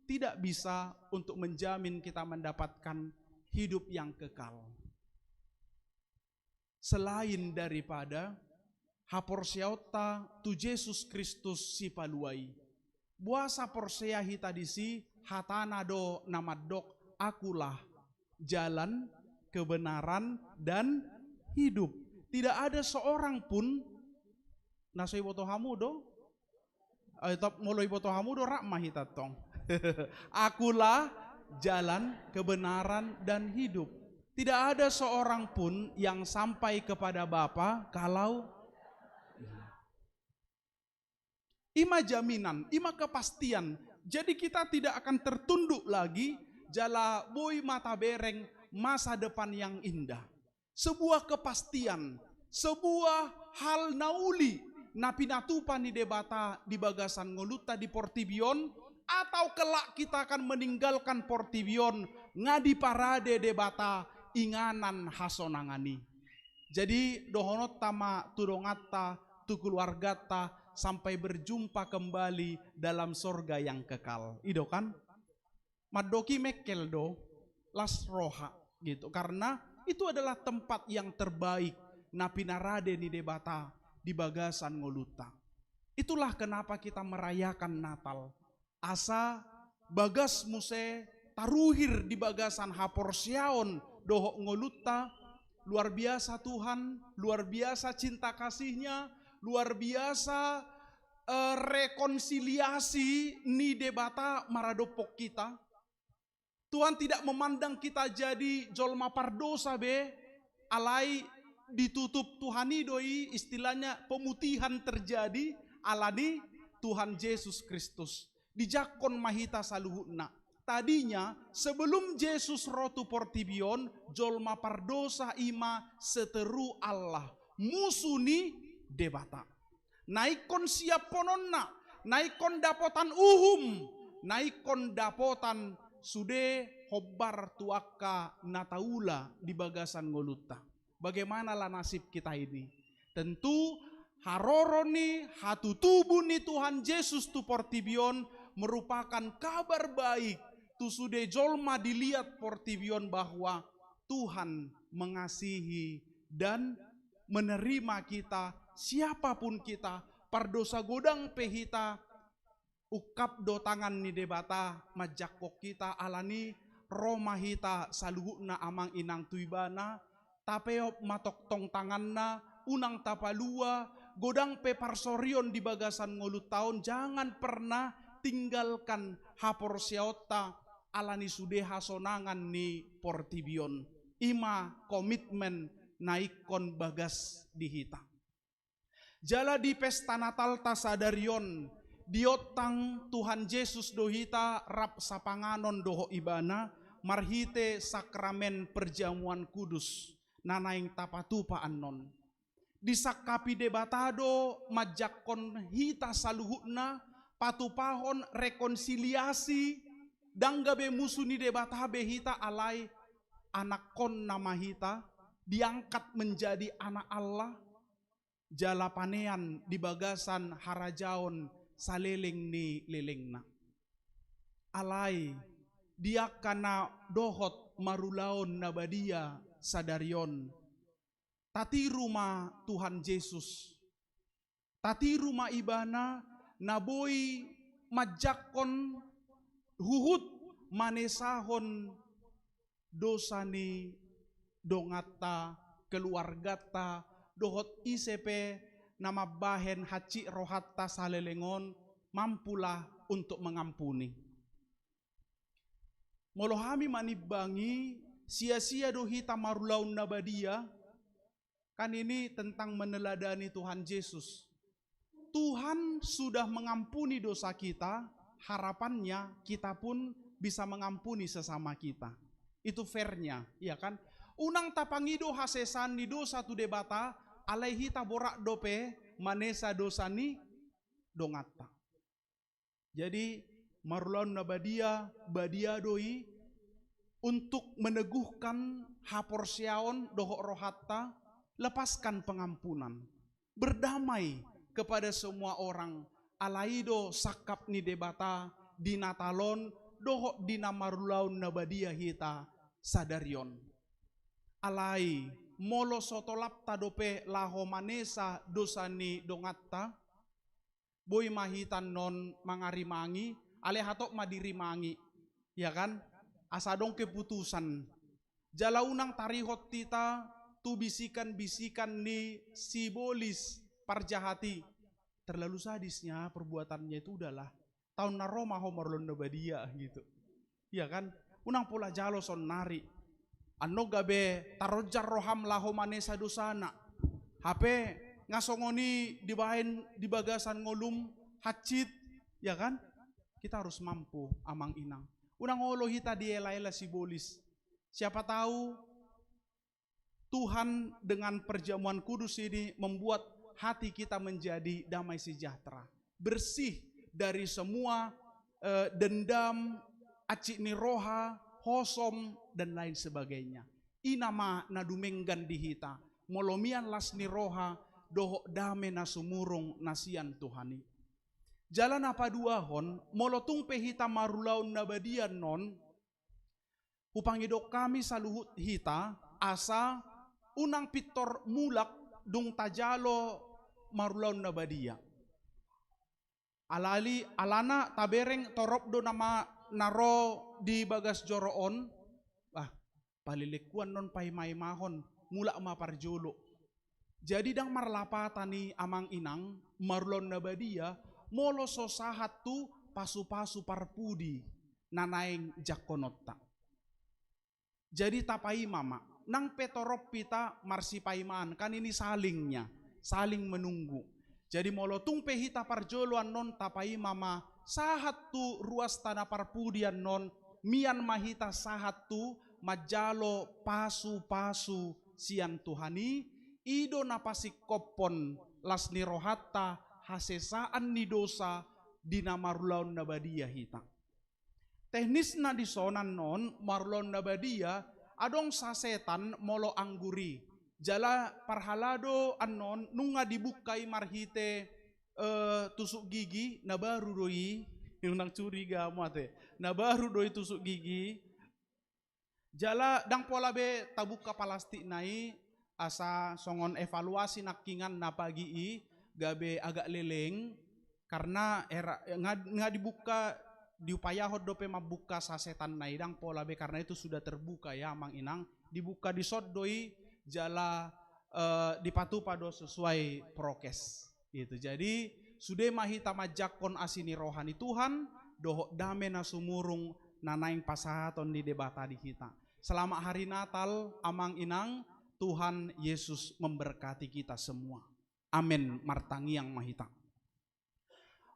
tidak bisa untuk menjamin kita mendapatkan hidup yang kekal. Selain daripada haporseaonta tu Jesus Kristus Sipalua i. Boasa porsea hita disi? Hatana do na mandok, "Akulah jalan, kebenaran, dan hidup." Tidak ada seorang pun, na so iboto hamu do? Ai, tap, molo iboto hamu do, rap ma hita tong. "Akulah jalan, kebenaran, dan hidup. Tidak ada seorang pun yang sampai kepada Bapa kalau." I ma jaminan, i ma kepastian. Jadi kita tidak akan tertunduk lagi, jala boi ma tabereng masa depan yang indah. Sebuah kepastian, sebuah hal na uli na pinatupa ni Debata di bagasan ngolunta di portibi on, atau kelak kita akan meninggalkan portibi on, nga diparade Debata inganan hasonangan i. Jadi, dohononta ma tu donganta, tu keluarganta, sampai berjumpa kembali dalam sorga yang kekal. I do kan? Mandok i mengkel do, las roha, gitu. Karena itu adalah tempat yang terbaik na pinarade ni Debata di bagasan ngolunta. Itulah kenapa kita merayakan Natal. Asa bagas muse taruhir di bagasan haporseaon dohot ngolunta. Luar biasa Tuhan, luar biasa cinta kasih-Nya, luar biasa, eh, rekonsiliasi ni Debata maradophon hita. Tuhan tidak memandang kita jadi jolma pardosa be, alai ditutup Tuhan i do i, istilahnya pemutihan terjadi, alani Tuhan Jesus Kristus. Dijangkon ma hita saluhutna. Tadinya, sebelum Jesus ro tu portibi on, jolma pardosa i ma seteru Allah, musu ni Debata. Na ingkon siaphononna, na ingkon dapotan uhum, na ingkon dapotan sude hombar tu angka na taula di bagasan ngolunta. Bagaimana lah nasib kita ini? Tentu, haroro ni, hatutubu ni Tuhan Jesus tu portibi on merupakan kabar baik tu sude jolma di liat portibi on, bahwa Tuhan mengasihi dan menerima kita, siapapun kita, pardosa godang pe hita, ungkap do tangan ni Debata manjangkon hita. Alani ro ma hita saluhutna, amang inang, tu Ibana, tapeop ma tongtong tanganna, unang tapalua, godang pe parsorion di bagasan ngolunta on, jangan pernah tinggalkan haporseaonta, alani sude hasonangan ni portibi on. I ma komitmen na ingkon bagas di hita. Jala di pesta Natalta sadari on, diontang Tuhan Jesus do hita rap sapanganon dohot Ibana, marhite sakramen perjamuan kudus na naeng tapatupa annon. Disangkapi Debata do manjangkon hita saluhutna, patupahon rekonsiliasi, ndang gabe musu ni Debata be hita, alai anakkonna ma hita, diangkat menjadi anak Allah, jala panean di bagasan harajaon saleleng ni lelengna. Alai, di angka na dohot marulaon na badia sadari on, tatiru ma Tuhan Jesus. Tatiru ma Ibana na boi manjangkon huhut manesahon dosa ni donganta, keluarganta, dohot ise pe na mambahen hansit rohanta saleleng on, mampulah untuk mengampuni. Molo hami manimbangi, sia-sia do hita marulaon na badia, kan ini tentang meneladani Tuhan Jesus. Tuhan sudah mengampuni dosa kita, harapannya kita pun bisa mengampuni sesama kita. Itu fairnya, ya kan? Unang tapangido hasesaan ni dosa tu Debata, alai hita borat dope manesa dosa ni donganta. Jadi, marulaon na badia, badia do i untuk meneguhkan haporseaon dohot rohanta, lepaskan pengampunan. Berdamai kepada semua orang, alai do sangkap ni Debata di Natal on, dohot di na marulaon na badia hita sadari on. Alai, molo so tolapta dope laho manesa dosa ni donganta, boi ma hita annon mangarimangi, alai hatop ma dirimangi, ya kan? Asa adong keputusan. Jala unang tarihot hita tu bisikan-bisikan ni sibolis parjahat i. Terlalu sadisnya perbuatannya itu, udahlah. Taon na ro ma ho marulaon na badia, gitu. Iya kan? Unang pola jalo saonnari. Annon gabe taronjar roham laho manesa dosana. Hape nga songon i dibaen di bagasan ngolum hansit, ya kan? Kita harus mampu, amang inang. Unang olo hita diela-ela sibolis. Siapa tahu Tuhan dengan perjamuan kudus ini membuat hati kita menjadi damai sejahtera, bersih dari semua, eh, dendam, hansit ni roha, hosom, dan lain sebagainya. I nama na dumenggan di hita, molo mian las ni roha, dohot dame na sumurung na sian Tuhan i. Jala na paduahon, molo tung pe hita marulaon na badia annon, hupangidok hami saluhut hita, asa unang pintor mulak dung tajalo marulaon na badia. Alai, alana tabereng torop do nama na ro di bagas joro on, ah, palelengku annon paimaimahon, mulak ma parjolo. Jadi ndang marlapatan i amang inang, marulaon na badia, molo so sahat tu pasupasu parpudi na naeng jangkononta. Jadi tapaima ma, nang pe torop hita marsipaimaan, kan ini salingnya, saling menunggu. Jadi molo tung pe hita parjolo annon tapaima ma, sahat tu ruasta na parpudi annon, mian ma hita sahat tu manjalo pasupasu sian Tuhan i, i do na pasingkophon las ni rohanta hasesaan ni dosa di na marulaon na badia hita. Teknisna dison annon marulaon na badia, adong sasetan molo anggur i. Jala parhalado annon nunga dibuka i marhite, eh, tusuk gigi, na baru do i, unang curiga hamu ate, na baru do i tusuk gigi. Jala ndang pola be tabuka palastikna i, asa songon evaluasi nangkiningan na pagi i, gabe agak leleng, karna era, nga, nga dibuka, diupayahon dope mambuka sasetanna i, ndang pola be, karna itu sudah terbuka ya amang inang, dibuka dison do i, jala, eh, dipatupa do sesuai prokes. Gitu. Jadi, sude ma hita manjangkon asi ni roha ni Tuhan, dohot dame na sumurung na naeng pasahaton ni Debata di hita. Selamat Hari Natal, amang inang, Tuhan Yesus memberkati kita semua. Amen. Martangiang ma hita.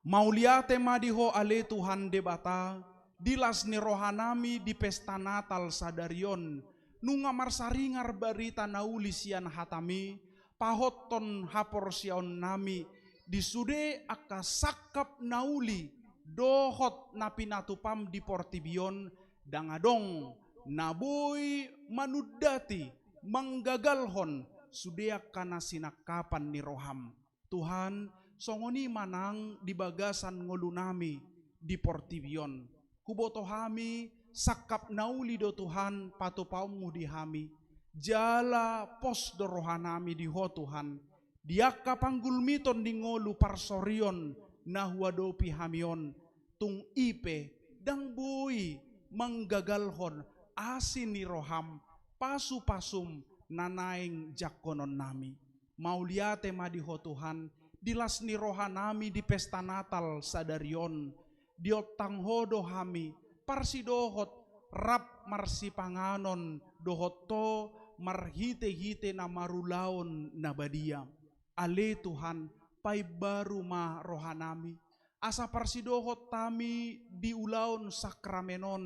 Mauliate ma di Ho ale Tuhan Debata, di las ni rohanami di pesta Natal sadari on, nunga marsaringar barita na uli sian hataMi, pahothon haporseaonnami, di sude angka sangkap na uli, dohot na pinatupaM di portibi on, ndang adong, na boi manundati, manggagalhon, sude angka na sinangkapan ni rohaM. Tuhan, songon i ma nang di bagasan ngolunami di portibi on. Huboto hami, sangkap na uli do Tuhan, patupaonMu di hami. Jala pos do rohanami di Ho Tuhan. Di angka panggulmiton ni ngolu parsorion na huadopi hami on. Tung i pe, ndang boi manggagalhon asi ni rohaM, pasupasuM na naeng jangkononnami. Mauliate ma di Ho Tuhan, di las ni rohanami di pesta Natal sadari on, diontang Ho do hami, parsidohot rap marsipanganon dohot Ho marhite-hite na marulaon na badia. Ale Tuhan, paimbaru ma rohanami, asa parsidohot hami di ulaon sakramen on,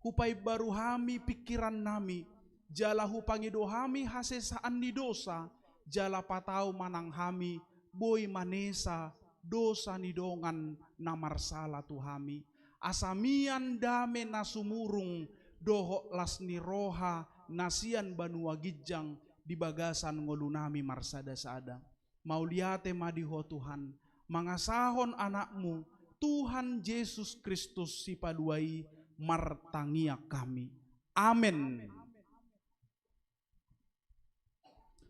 hupaimbaru hami pingkirannami, jala hupangido hami hasesaan ni dosa, jala patau ma nang hami boi manesa dosa ni dongan na marsala tu hami. Asa mian dame na sumurung dohot las ni roha na sian banua ginjang di bagasan ngolunami marsada-sada. Mauliate ma di Ho Tuhan, mangasahon AnakMu, Tuhan Jesus Kristus Sipalua i, martangiang hami. Amen.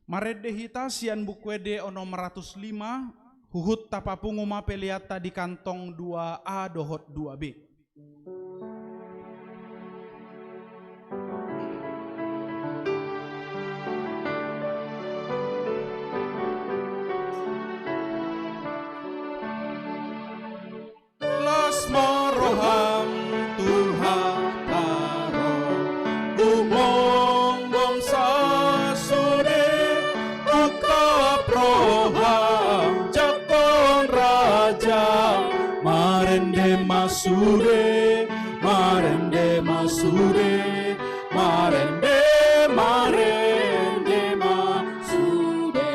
Marende hita sian Buku Ende onom ratus lima, huhut tapapungu ma peleanta di kantong dua A dohot dua B. Las ma roham tu hata ro, umonggom sasude, ungkap roham jangkon raja. Marende ma sude, marende ma sude, marende, marende ma sude.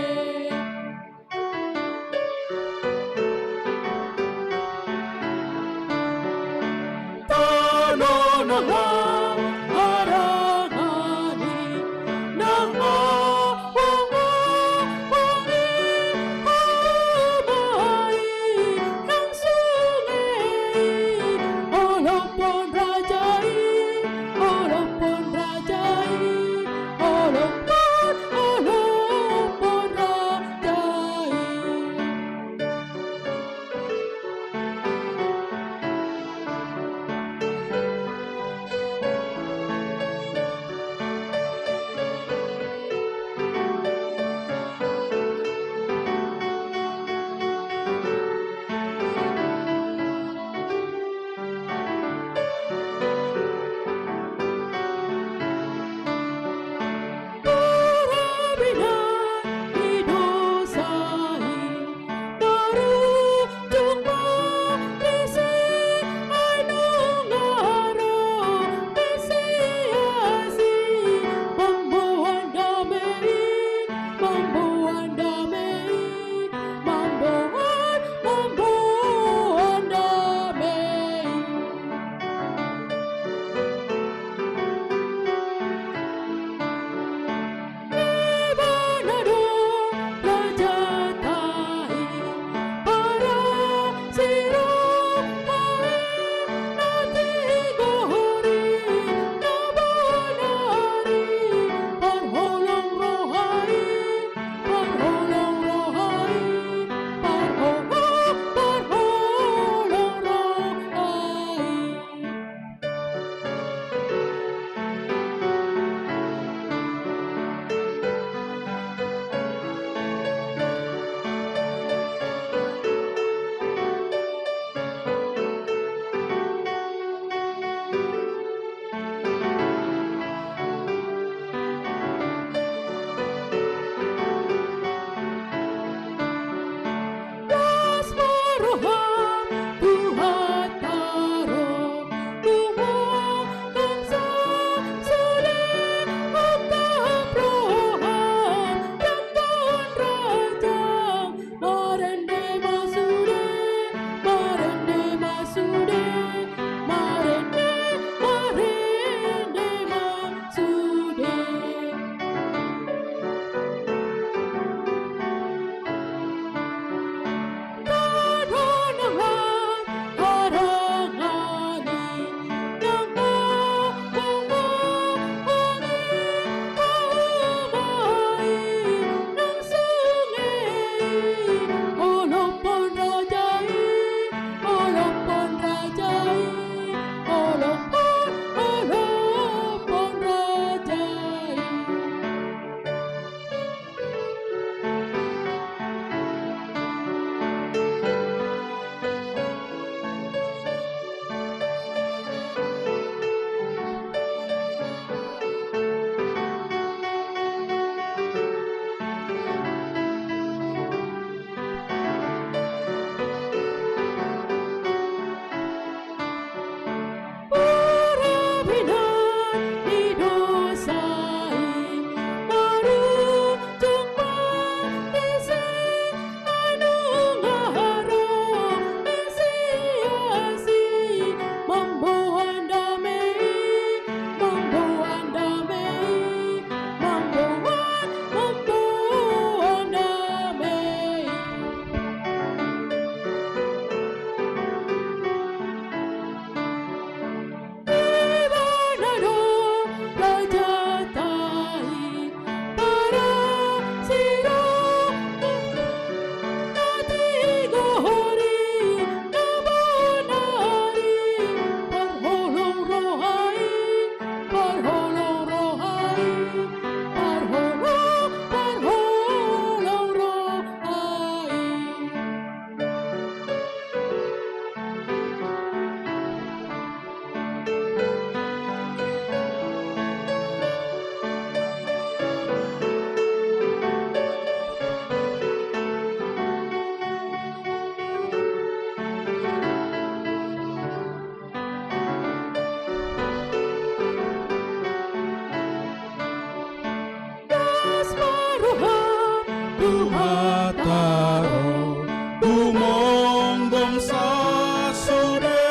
Roham, Tuhanta ro, gumonggom sasude,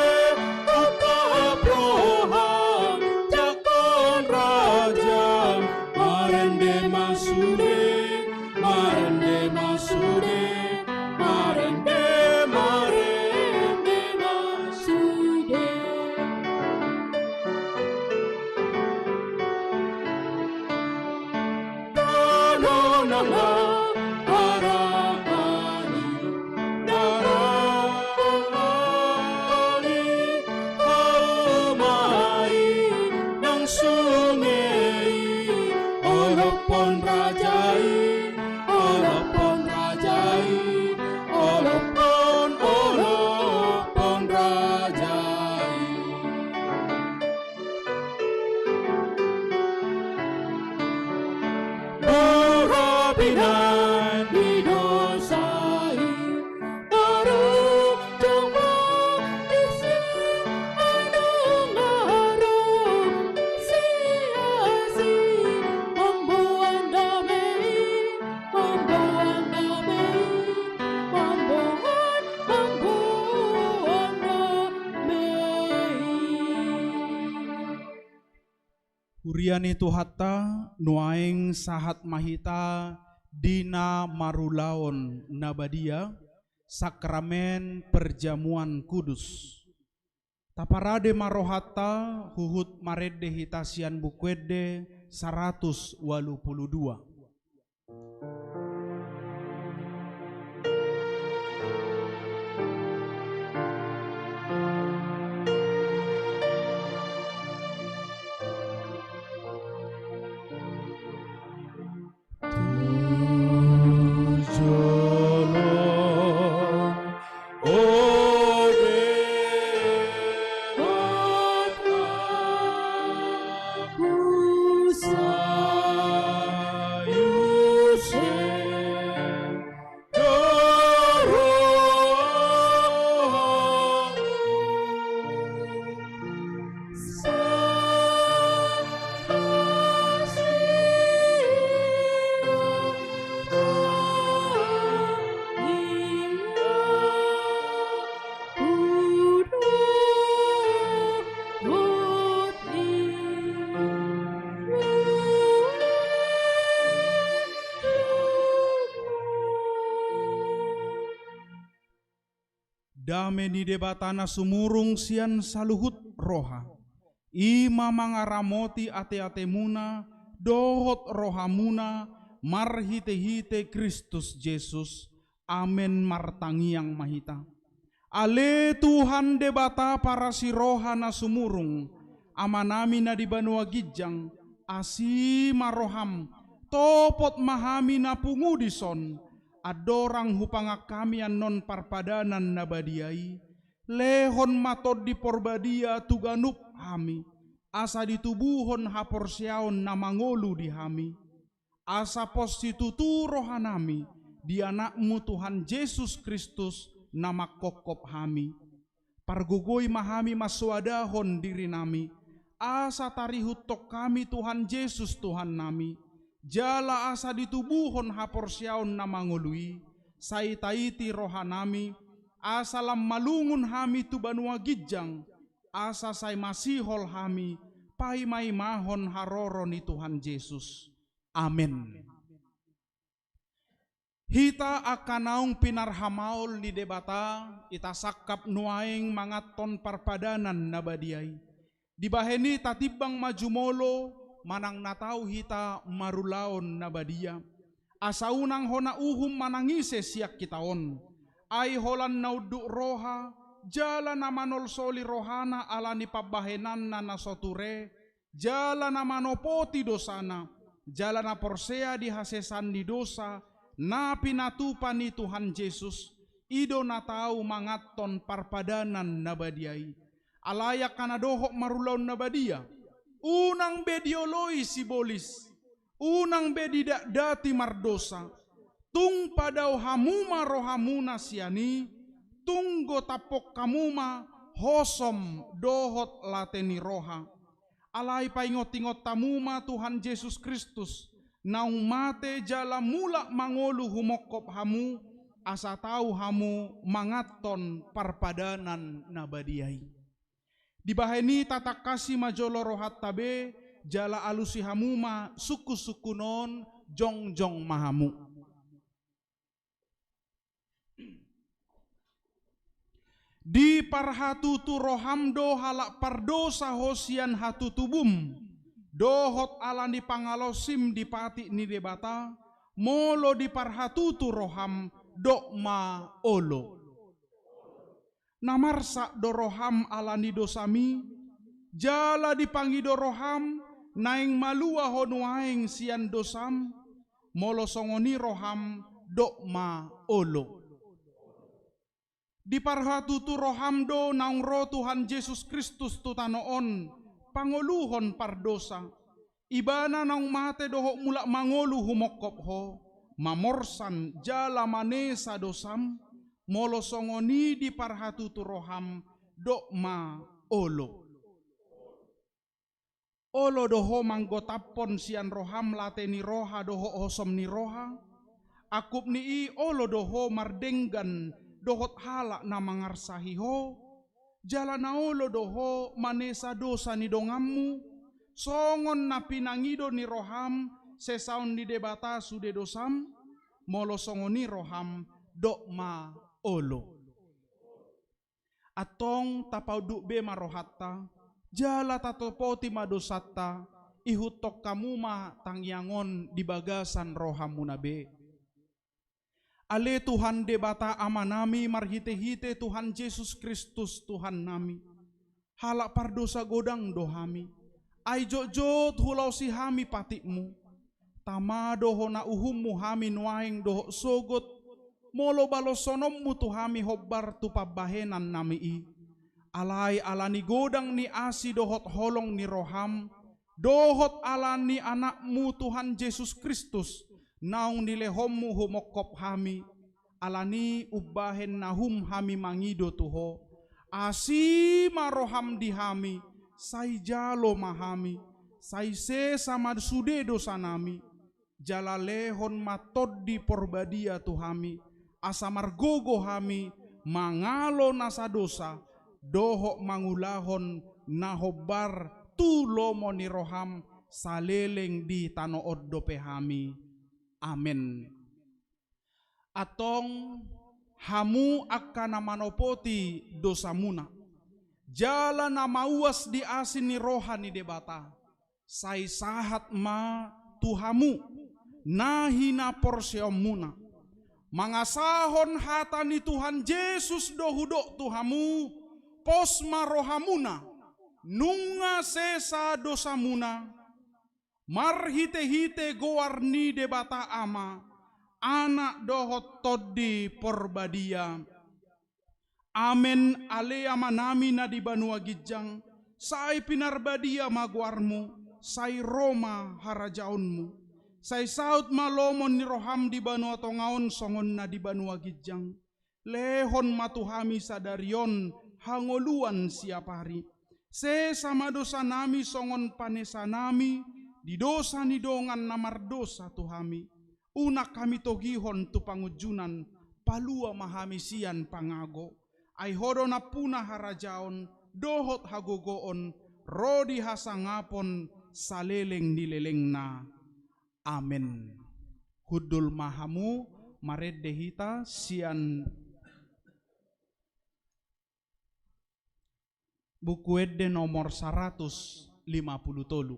atap roham, jangkon rajam, marende ma sude, marende ma sude, marende, marende ma sude. Tano nang haharangan i, nang haharangan i, hauma i, nang sunge i, olophon raja i, olophon raja i, olophon, olophon raja i. Boru pinan di dosa i, boru jumpa di si, adong adong si asi, mamboan dame i, mamboan dame i, mamboan, mamboan dame i. Huria ni Tuhanta, nuaeng sahat ma hita di na marulaon na badia, sakramen perjamuan kudus. Taparade ma rohanta, huhut marende hita sian Buku Ende saratus ualu pulu dua. Tu jolo, o Debata, husayuse do rohangku. Dame ni Debata na sumurung sian saluhut roha, i ma mangaramoti ateatemuna dohot rohamuna marhitehite Kristus Jesus. Amen. Martangiang ma hita. Ale Tuhan Debata parasi roha na sumurung, Amanami na di banua ginjang, asi ma roham, topot ma hami na pungu dison, andorang hupangan hami annon parpadanan na badia i, lehon ma Tondi Porbadia tu ganup hami, asa ditubuhon haporseaon na mangolu di hami. Asa pos situtu rohanami di Anakmu Tuhan Jesus Kristus na manghophop hami. Pargogoi ma hami mansoadahon dirinami, asa tarihuthon hami Tuhan Jesus Tuhannami, jala asa ditubuhon haporseaon na mangolu i, sai taiti rohanami, asa lam malungun hami tu banua ginjang, asa sai masihol hami paimaimahon haroro ni Tuhan Jesus. Amen. Hita angka naung pinarhamaol ni Debata, hita sangkap nuaeng manganhon parpadanan na badia i. Dibahen i tatimbang ma jumolo manang na tau hita marulaon na badia. Asa unang hona uhum manang ise sian hita on. Ai holan na unduk roha, jala na manolsoli rohana ala ni pambahenanna na so ture, jala na manopoti dosana, jala na porsea di hasesaan ni dosa na pinatupa ni Tuhan Jesus, i do na tau manganhon parpadanan na badia i. Alai angka na dohot marulaon na badia, unang be dioloi sibolis, unang be didatdati mardosa, tung padao hamu ma rohamuna sian i, tung gotaphon hamu ma hosom dohot late ni roha. Alai paingotingot hamu ma Tuhan Jesus Kristus, naung mate jala mulak mangolu humongkop hamu, asa tau hamu manganhon parpadanan na badia i. Dibahen i tatangkasi ma jolo rohanta be, jala alusi hamu ma sungkunsungkun on, jongjong ma hamu. Diparhatutu roham do halak pardosa ho sian hatutubum, dohot ala ni pangalaosim di patik ni Debata, molo diparhatutu roham, dok ma olo. Na marsak do roham ala ni dosami, jala dipangido roham naeng malua ho nuaeng sian dosam, molo songon i roham, dok ma olo. Diparhatutu roham do naung ro Tuhan Jesus Kristus tu tano on, pangoluhon pardosa. Ibana naung mate dohot mulak mangolu humongkop ho, mamorsan jala manesa dosam, molo songon i diparhatutu roham, dok ma olo. Olo do ho manggotaphon sian roham late ni roha dohot hosom ni roha, angkup ni i olo do ho mardenggan dohot halak na mangarsahi ho, jala na olo do ho manesa dosa ni donganmu, songon na pinangido ni roham sesaon ni Debata sude dosam, molo songon i roham, dok ma olo. Antong tapaunduk be ma rohanta, jala tatopoti ma dosanta, ihuthon hamu ma tangiang on di bagasan rohamuna be. Ale Tuhan Debata Amanami, marhitehite Tuhan Jesus Kristus Tuhannami, halak pardosa godang do hami. Ai jotjot hulaosi hami patikmu. Tama do hona uhummu hami nuaeng dohot sogot, molo balosononmu tu hami hombar tu pambahenannami i. Alai ala ni godang ni asi dohot holong ni roham, dohot ala ni Anakmu Tuhan Jesus Kristus, naung nilehonmu humongkop hami, ala ni umbahen na hum hami mangido tu ho, asi ma roham di hami, sai jalo ma hami, sai sesa ma sude dosanami, jala lehon ma Tondi Porbadia tu hami, asa margogo hami mangalo nasa dosa, dohot mangulahon na hombar tu lomo ni roham saleleng di tano on dope hami. Amen. Antong hamu angka na manopoti dosamuna, jala na mauas di asi ni roha ni Debata, sai sahat ma tu hamu na hinaporseaonmuna. Mangasahon hata ni Tuhan Jesus do hudok tu hamu, pos ma rohamuna, nunga sesa dosamuna, marhitehite goar ni Debata Ama, Anak dohot Tondi Porbadia. Amen. Ale Amanami na di banua ginjang, sai pinarbadia ma goarmu, sai ro ma harajaonmu, sai saut ma lomo ni roham di banua tonga on songon na di banua ginjang. Lehon ma tu hami sadari on hangoluan siapari. Sesa ma dosanami songon panesanami di dosa ni dongan na mardosa tu hami. Unang hami togihon tu pangunjunan, palua ma hami sian pangago. Ai ho do nampuna harajaon, dohot hagogoon, ro di hasangapon, saleleng ni lelengna. Amen. Hundul ma hamu, marende hita sian Buku Ende nomor saratus lima pulu tolu.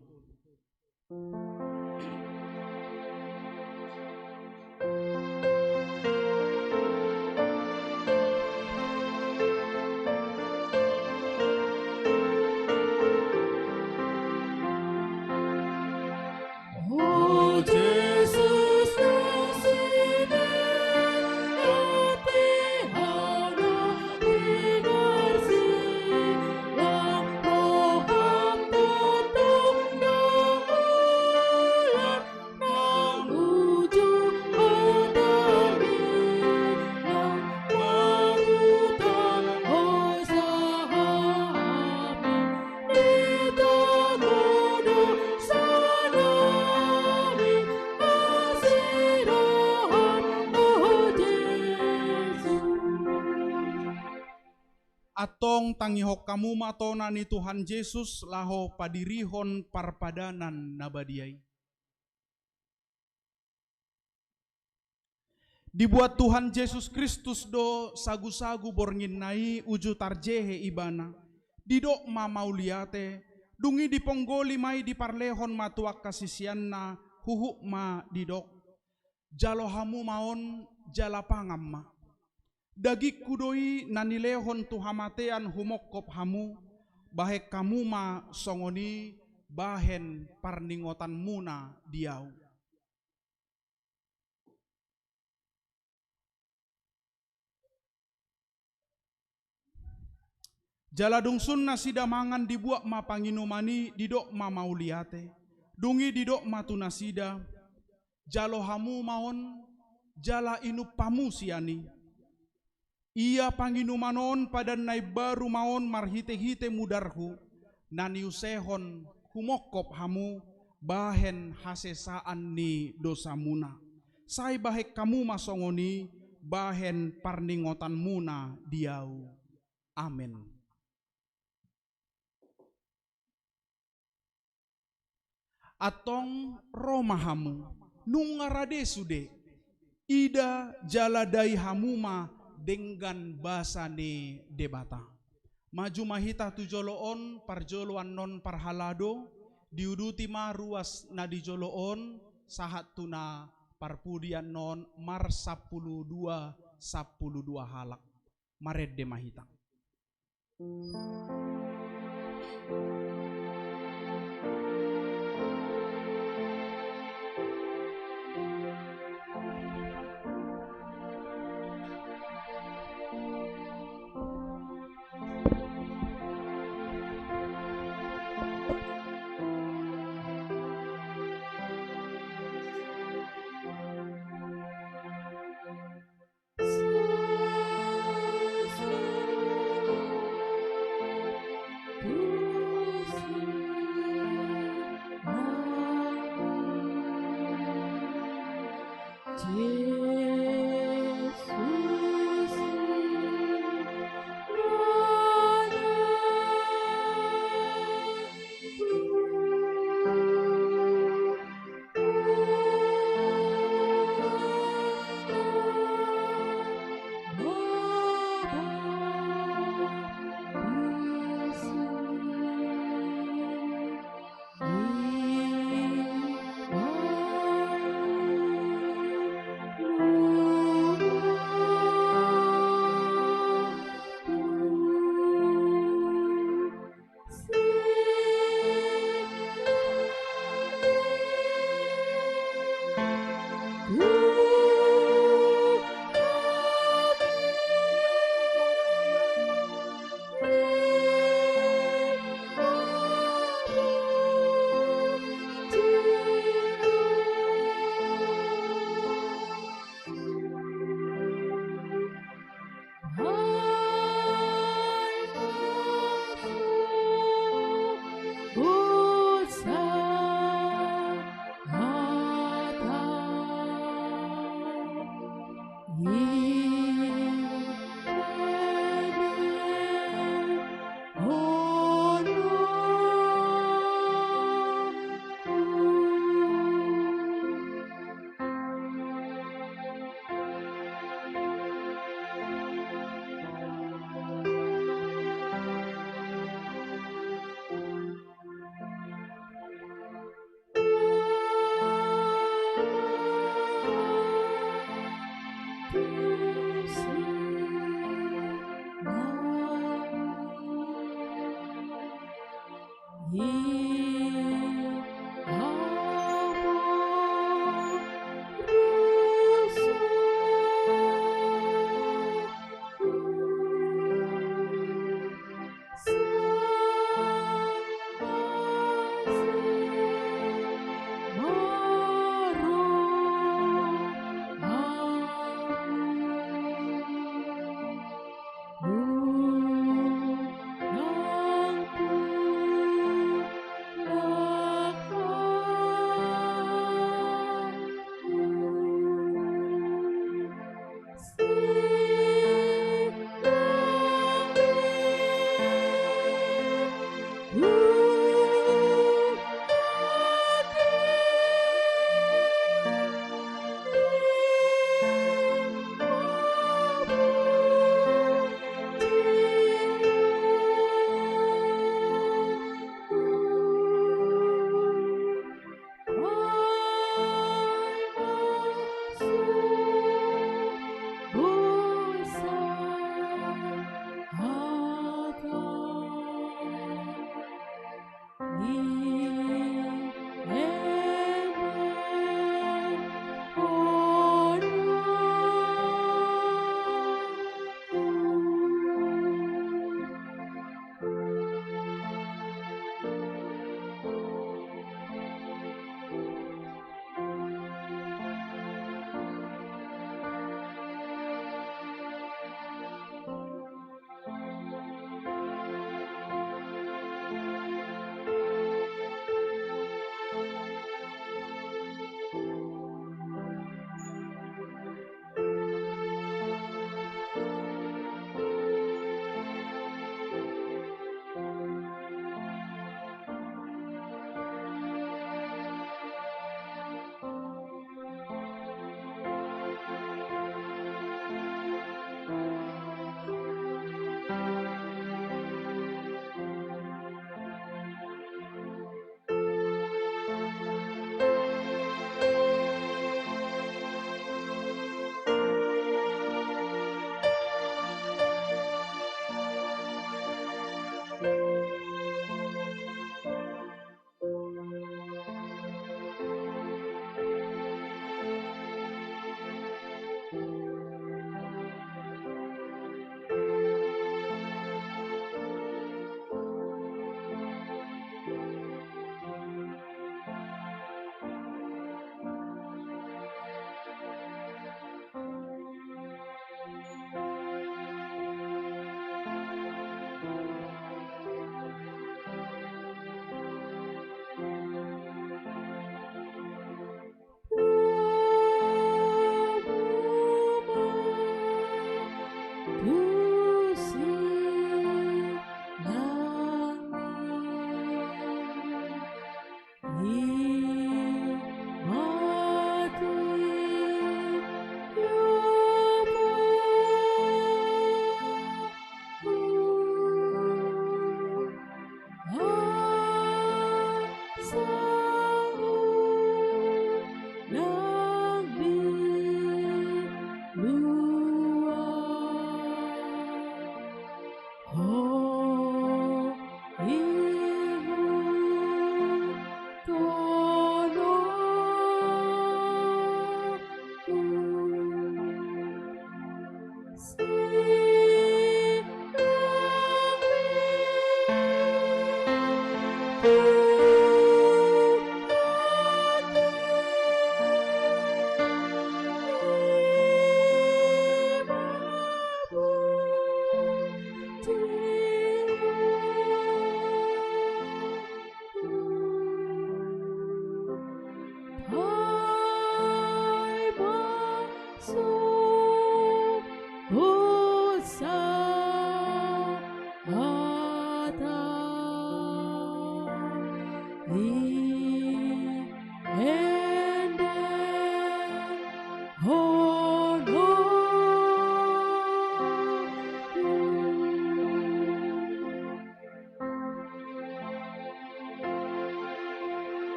Antong tangihon hamu ma tona ni Tuhan Jesus laho padirihon parpadanan na badia i. Dibuat Tuhan Jesus Kristus do sagusagu bornginna i uju tarjehe ibana. Didok ma mauliate, dung i diponggoli ma i diparlehon ma tu angka siseanna, huhut ma didok: Jalo hamu ma on, jala pangan ma. Dagingku do i na nilehon tu hamatean humongkop hamu, bahen hamu ma songon i bahen parningotanmuna di ahu. Jala dung sun nasida mangan dibuat ma panginuman i didok ma mauliate. Dung i didok ma tu nasida: Jalo hamu ma on, jala inum hamu sian i. Ia panginuman on padan na imbaru ma on marhitehite mudarhu, na niusehon humongkop hamu bahen hasesaan ni dosamuna. Sai bahen hamu ma songon i bahen parningotanmuna di ahu. Amen. Antong ro ma hamu, nunga rade sude. Ida jala dai hamu ma denggan basa ni Debata. Maju ma hita tu jolo on, parjolo annon parhalado, diuduti ma ruas na di jolo on, sahat tu na parpudi annon marsampulu dua, sampulu dua halak. Marende ma hita.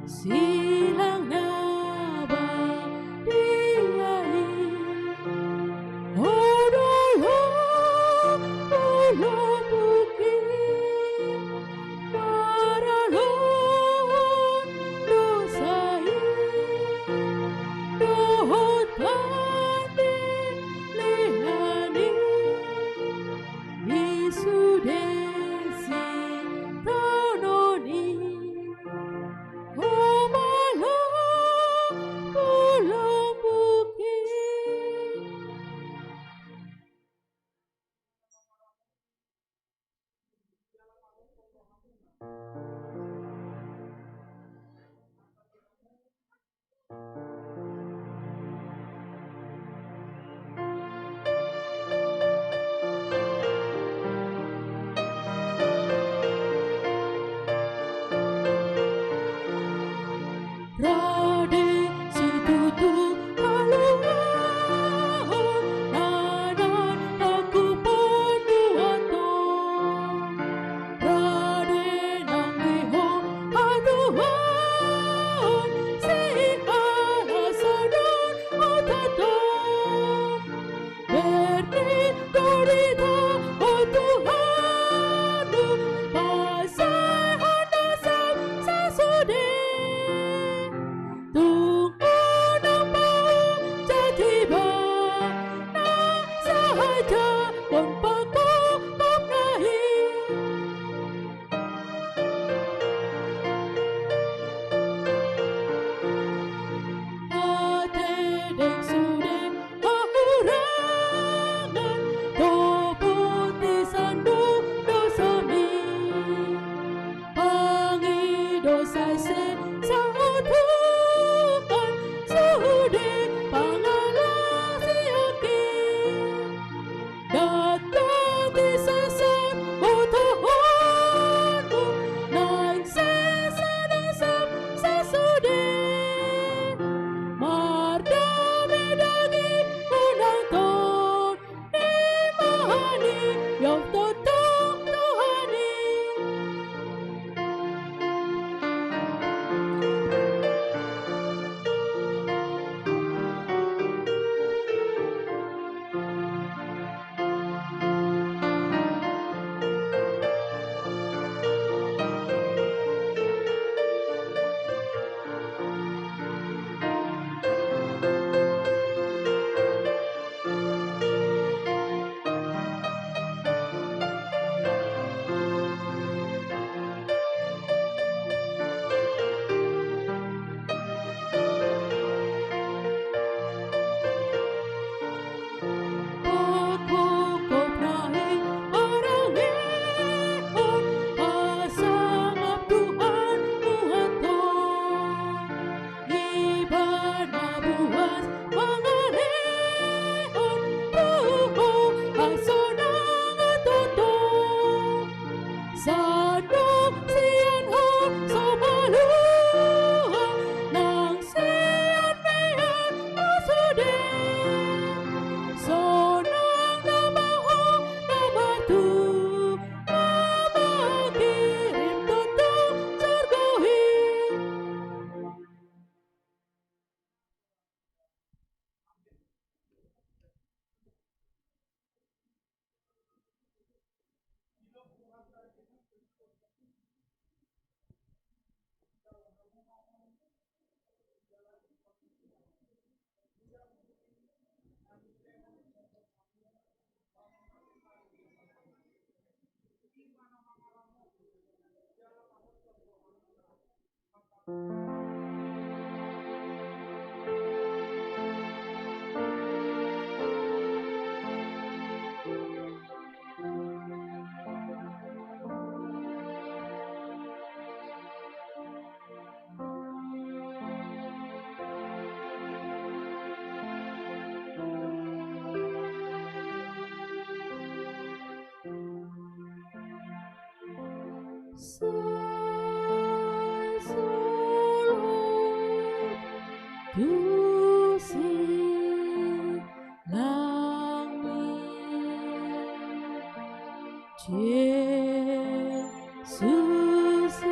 Silang na badia i, o dolok ulombuk i, maralon dosa i dohot pandilean i, di sude sitaonon i. Homalo, ulombuk i. Rade situtu haluaon na naeng hupaboa tu ho. Rade nang di ho hatuaon, siala songon utoto. Berni do di ho, o Tuhan, pasahat nasa sasude. Tung unang paujak ibana sahaja, on pangkopkop na i. Ate deng sude hahurangan, topot di sandok dosami. Pangido sai sesa, o Tuhan, sude pangalasi aki. Datang di sesat botohonmu, naeng sesa dasam sasude. Mardame daging unang tondimahon i, iop tongtong Tuhan i. Pangkopkop na i marangehon, pasangap Tuhan muathon. Ibana buas mangalehon tu ho hasonangan tongtong. Sandok sian ho so maluah, nang sian mean ho sude. Sonang nama ho na martua, na mangkirim tongtong surgo i. Sai solhot tu silangmi, Jesus i.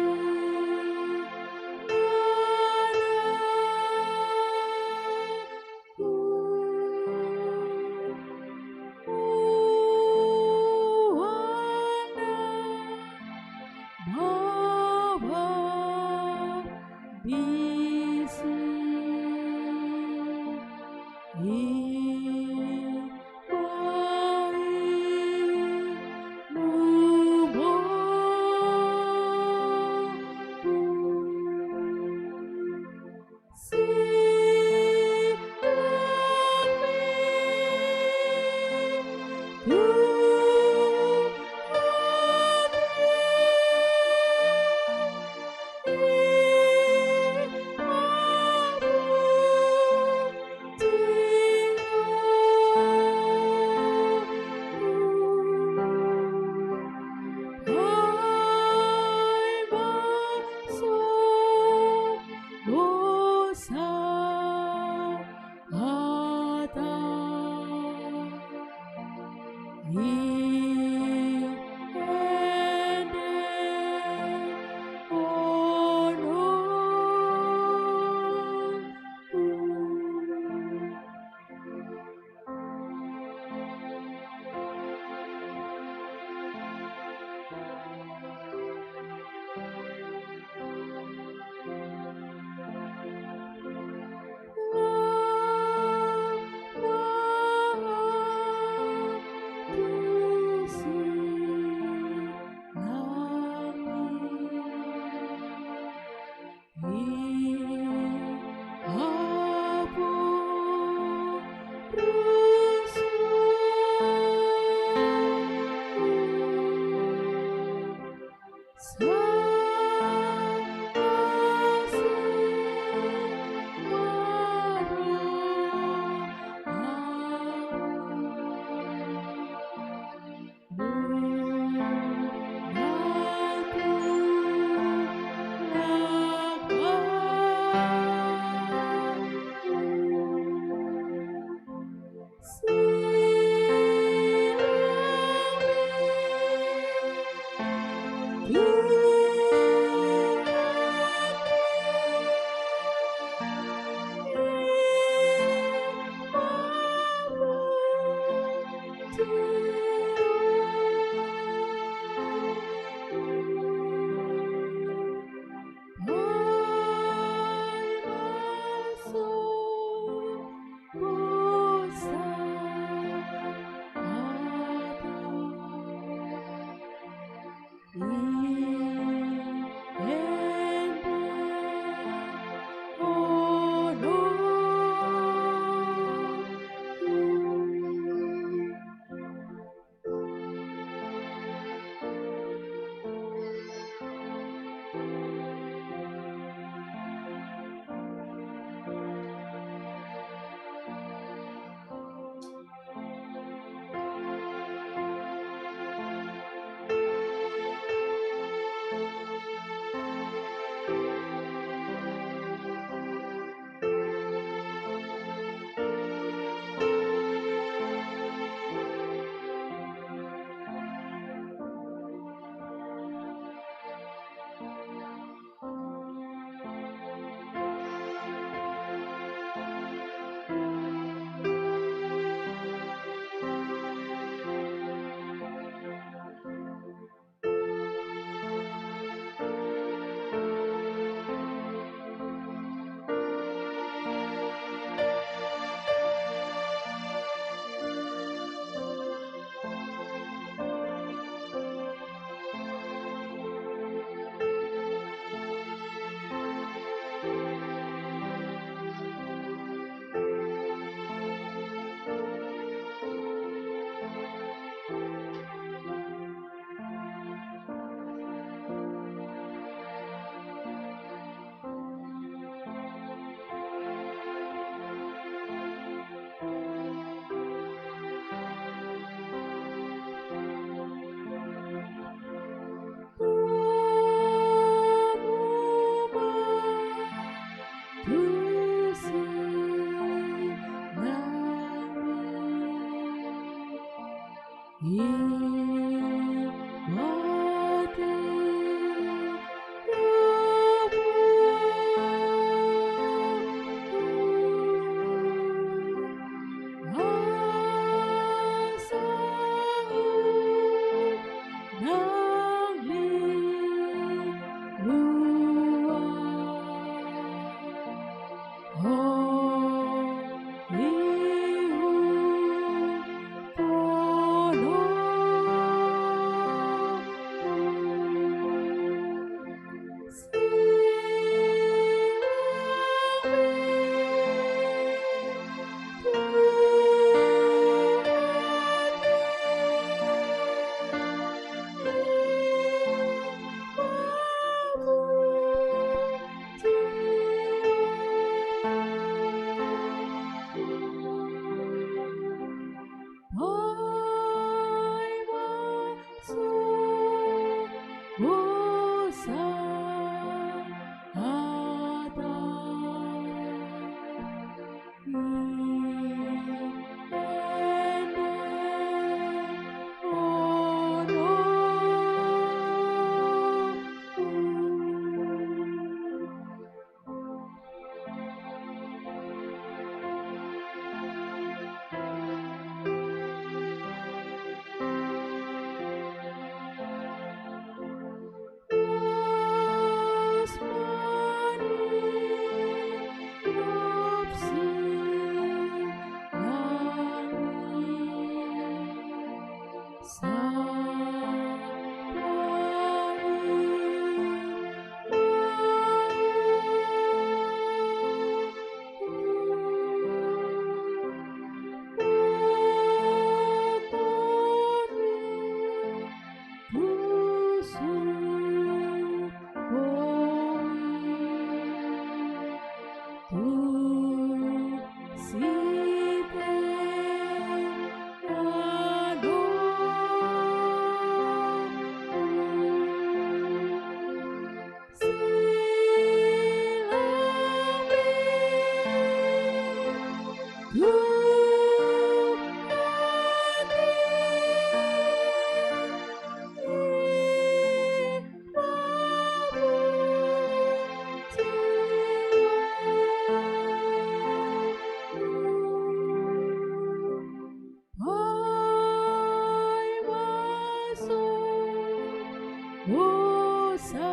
Dosa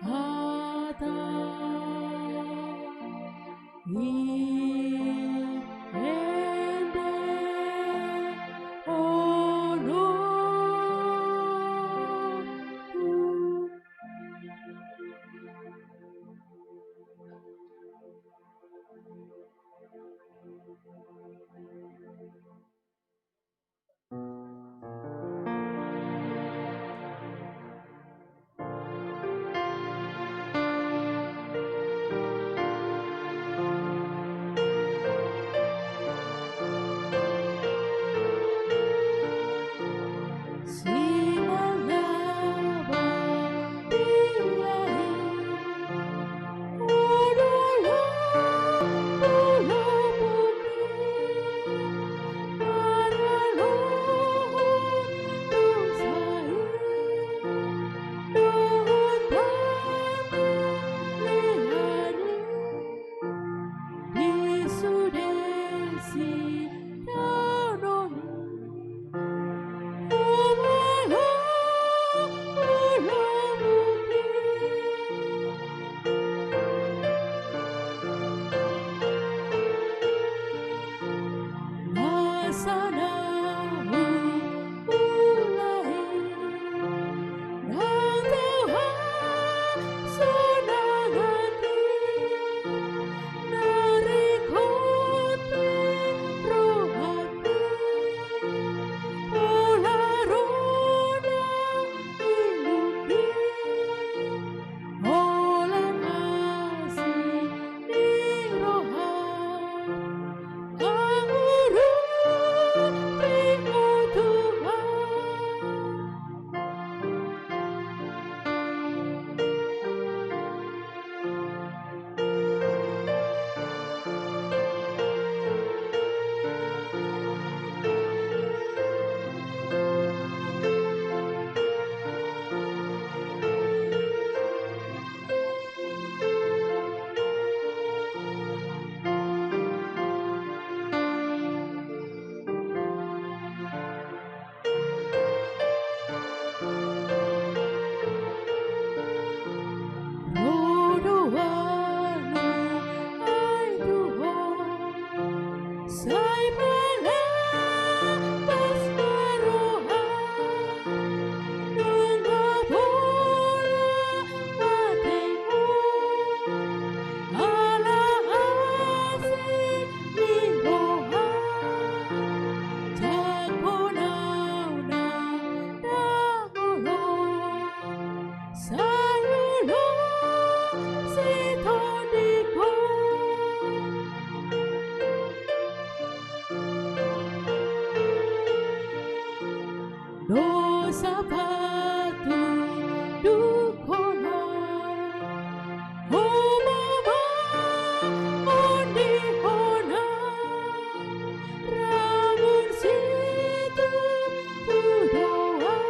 hata i ende ono. Dosa patunduk hona, homa ma ondi hona, ramun situtu do au,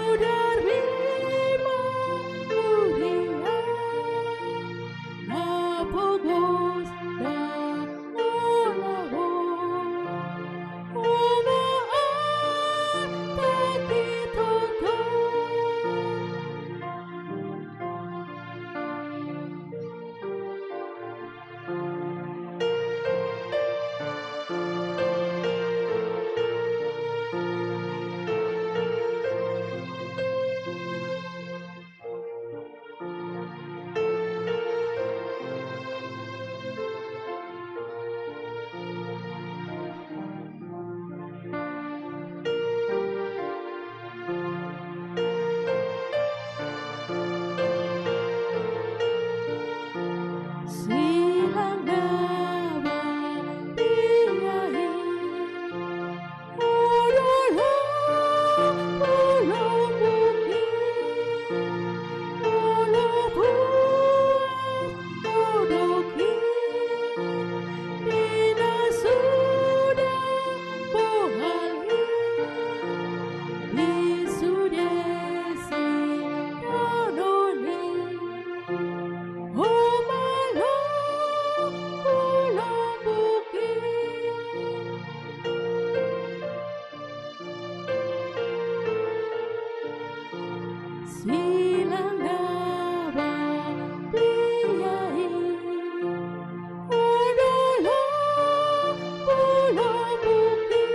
udarima huria. Na pogos da molaho, homa ataki toto. Hilang daba dia i, o dolok pulo bukti,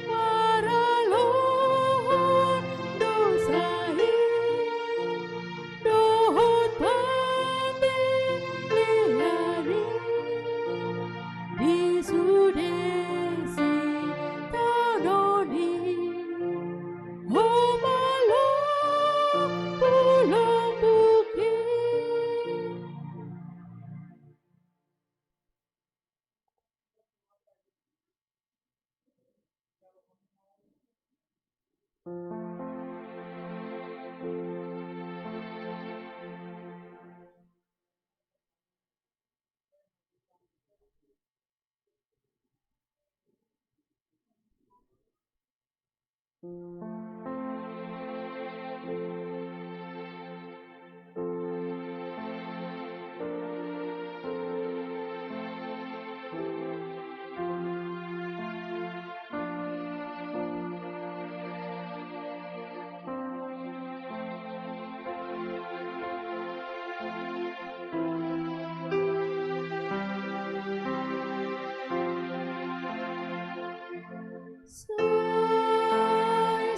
maralohon dosa i, dohot pamelean i, di sude sitadonon i. O malo pulo bukti. Sai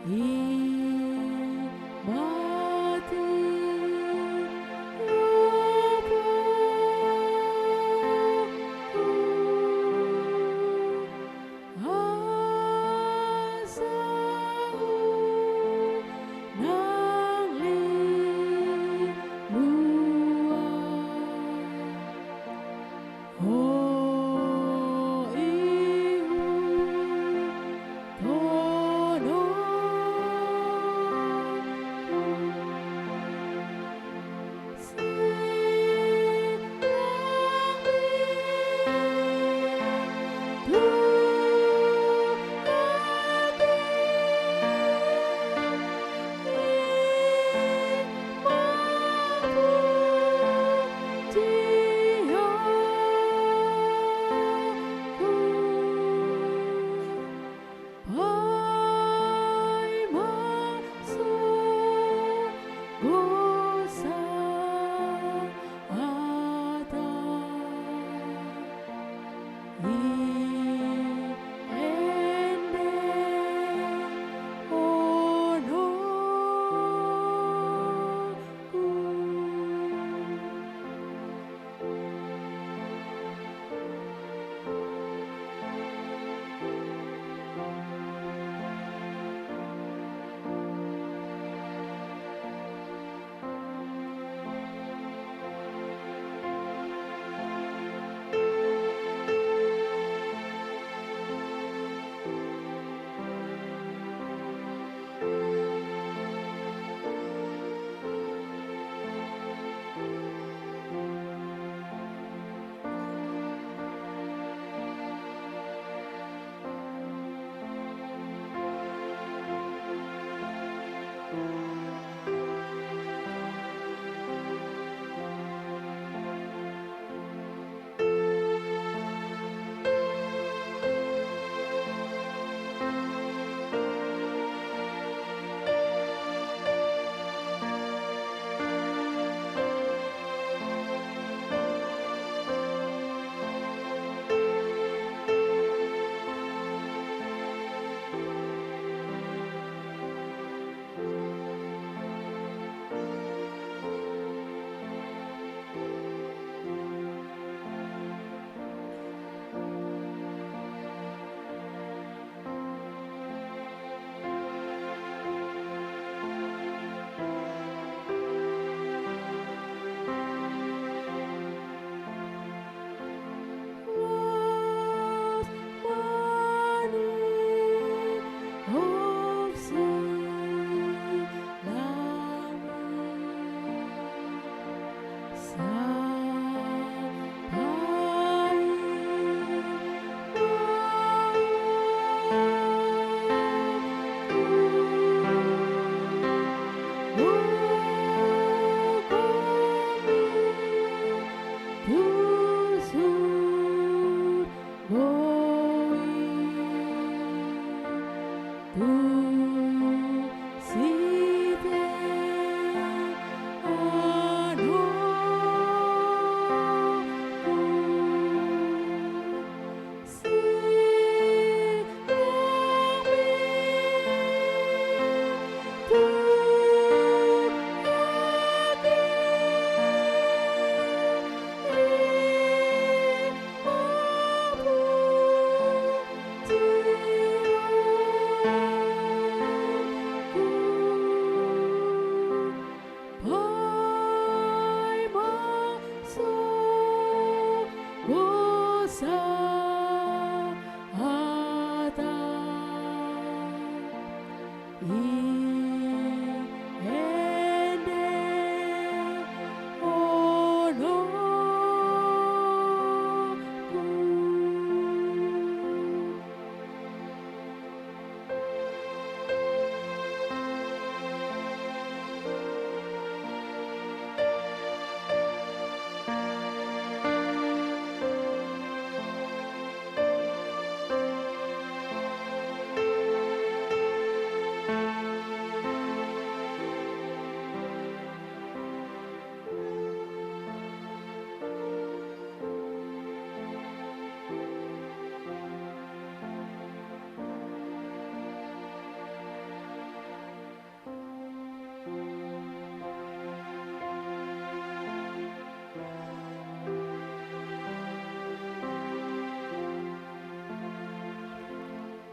I ma tu rohangku, asa unang liluar. Ho ihuthon holongku, sai lang be tu ahu. I ma tu rohangku, paima so gosa hata, i ende holongku.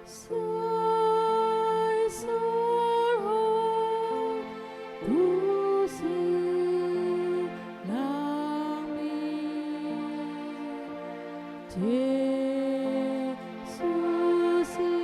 Sai solhot tu silangmi Jesus i.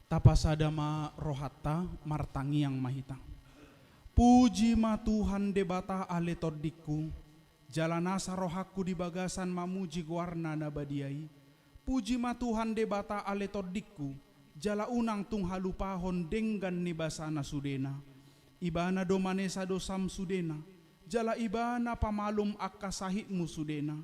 Tapasada ma rohanta, martangiang ma hita. Puji ma Tuhan Debata ale tondingku, jala nasa rohangku di bagasan mamuji goarna na badia i. Puji ma Tuhan Debata ale tondingku, jala unang tung halupahon denggan ni basana sudena. Ibana do manesa dosam sudena, jala Ibana pamalum angka sahitmu sudena.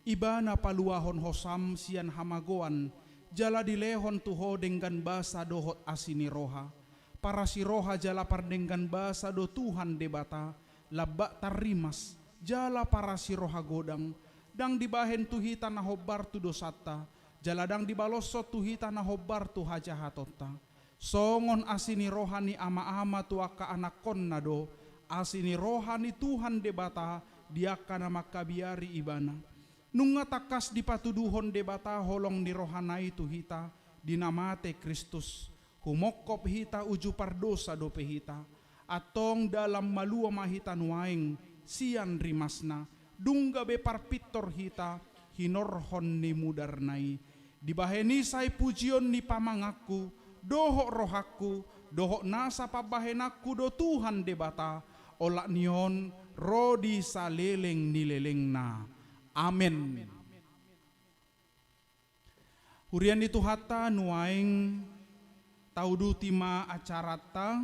Ibana paluahon hosam sian hamagoan, jala dilehon tu ho denggan basa dohot asi ni roha. Parasi roha jala pardenggan basa do Tuhan Debata, lambak tarrimas, jala parasi roha godang, ndang dibahen tu hita na hombar tu dosanta, jala ndang dibaloshon tu hita na hombar tu hajahatonta. Songon asi ni roha ni ama-ama tu angka anakkonna do, asi ni roha ni Tuhan Debata di angka na mangkabiari Ibana. Nunga tangkas dipatuduhon Debata holong ni rohana i tu hita, di na mate Kristus, humongkop hita uju pardosa dope hita. Antong dalan malua ma hita nuaeng sian rimasna, dung gabe parpintor hita hinorhon ni mudarna i. Dibahen i sai pujion ni pamanganku, dohot rohangku, dohot nasa pambahenanku do Tuhan Debata, olat ni on ro di saleleng ni lelengna. Amen. Huria ni Tuhanta, nuaeng tauduti ma acaranta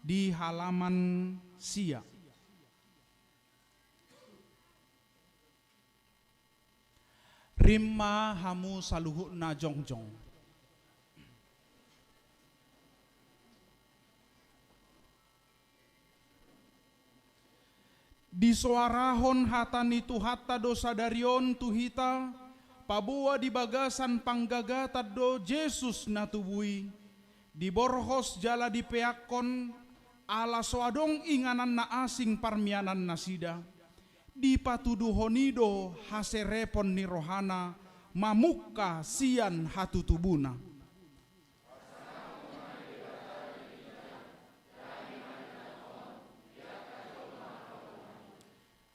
di halaman sia. Rim ma hamu saluhutna jongjong. Disoarahon hata ni Tuhanta do sadari on tu hita, paboa di bagasan panggagatan do Jesus na tubu i, diborhos jala dipeakkon, ala so adong inganan na asing parmianan nasida. Dipatuduhon i do haserepon ni rohana mamungka sian hatutubuna.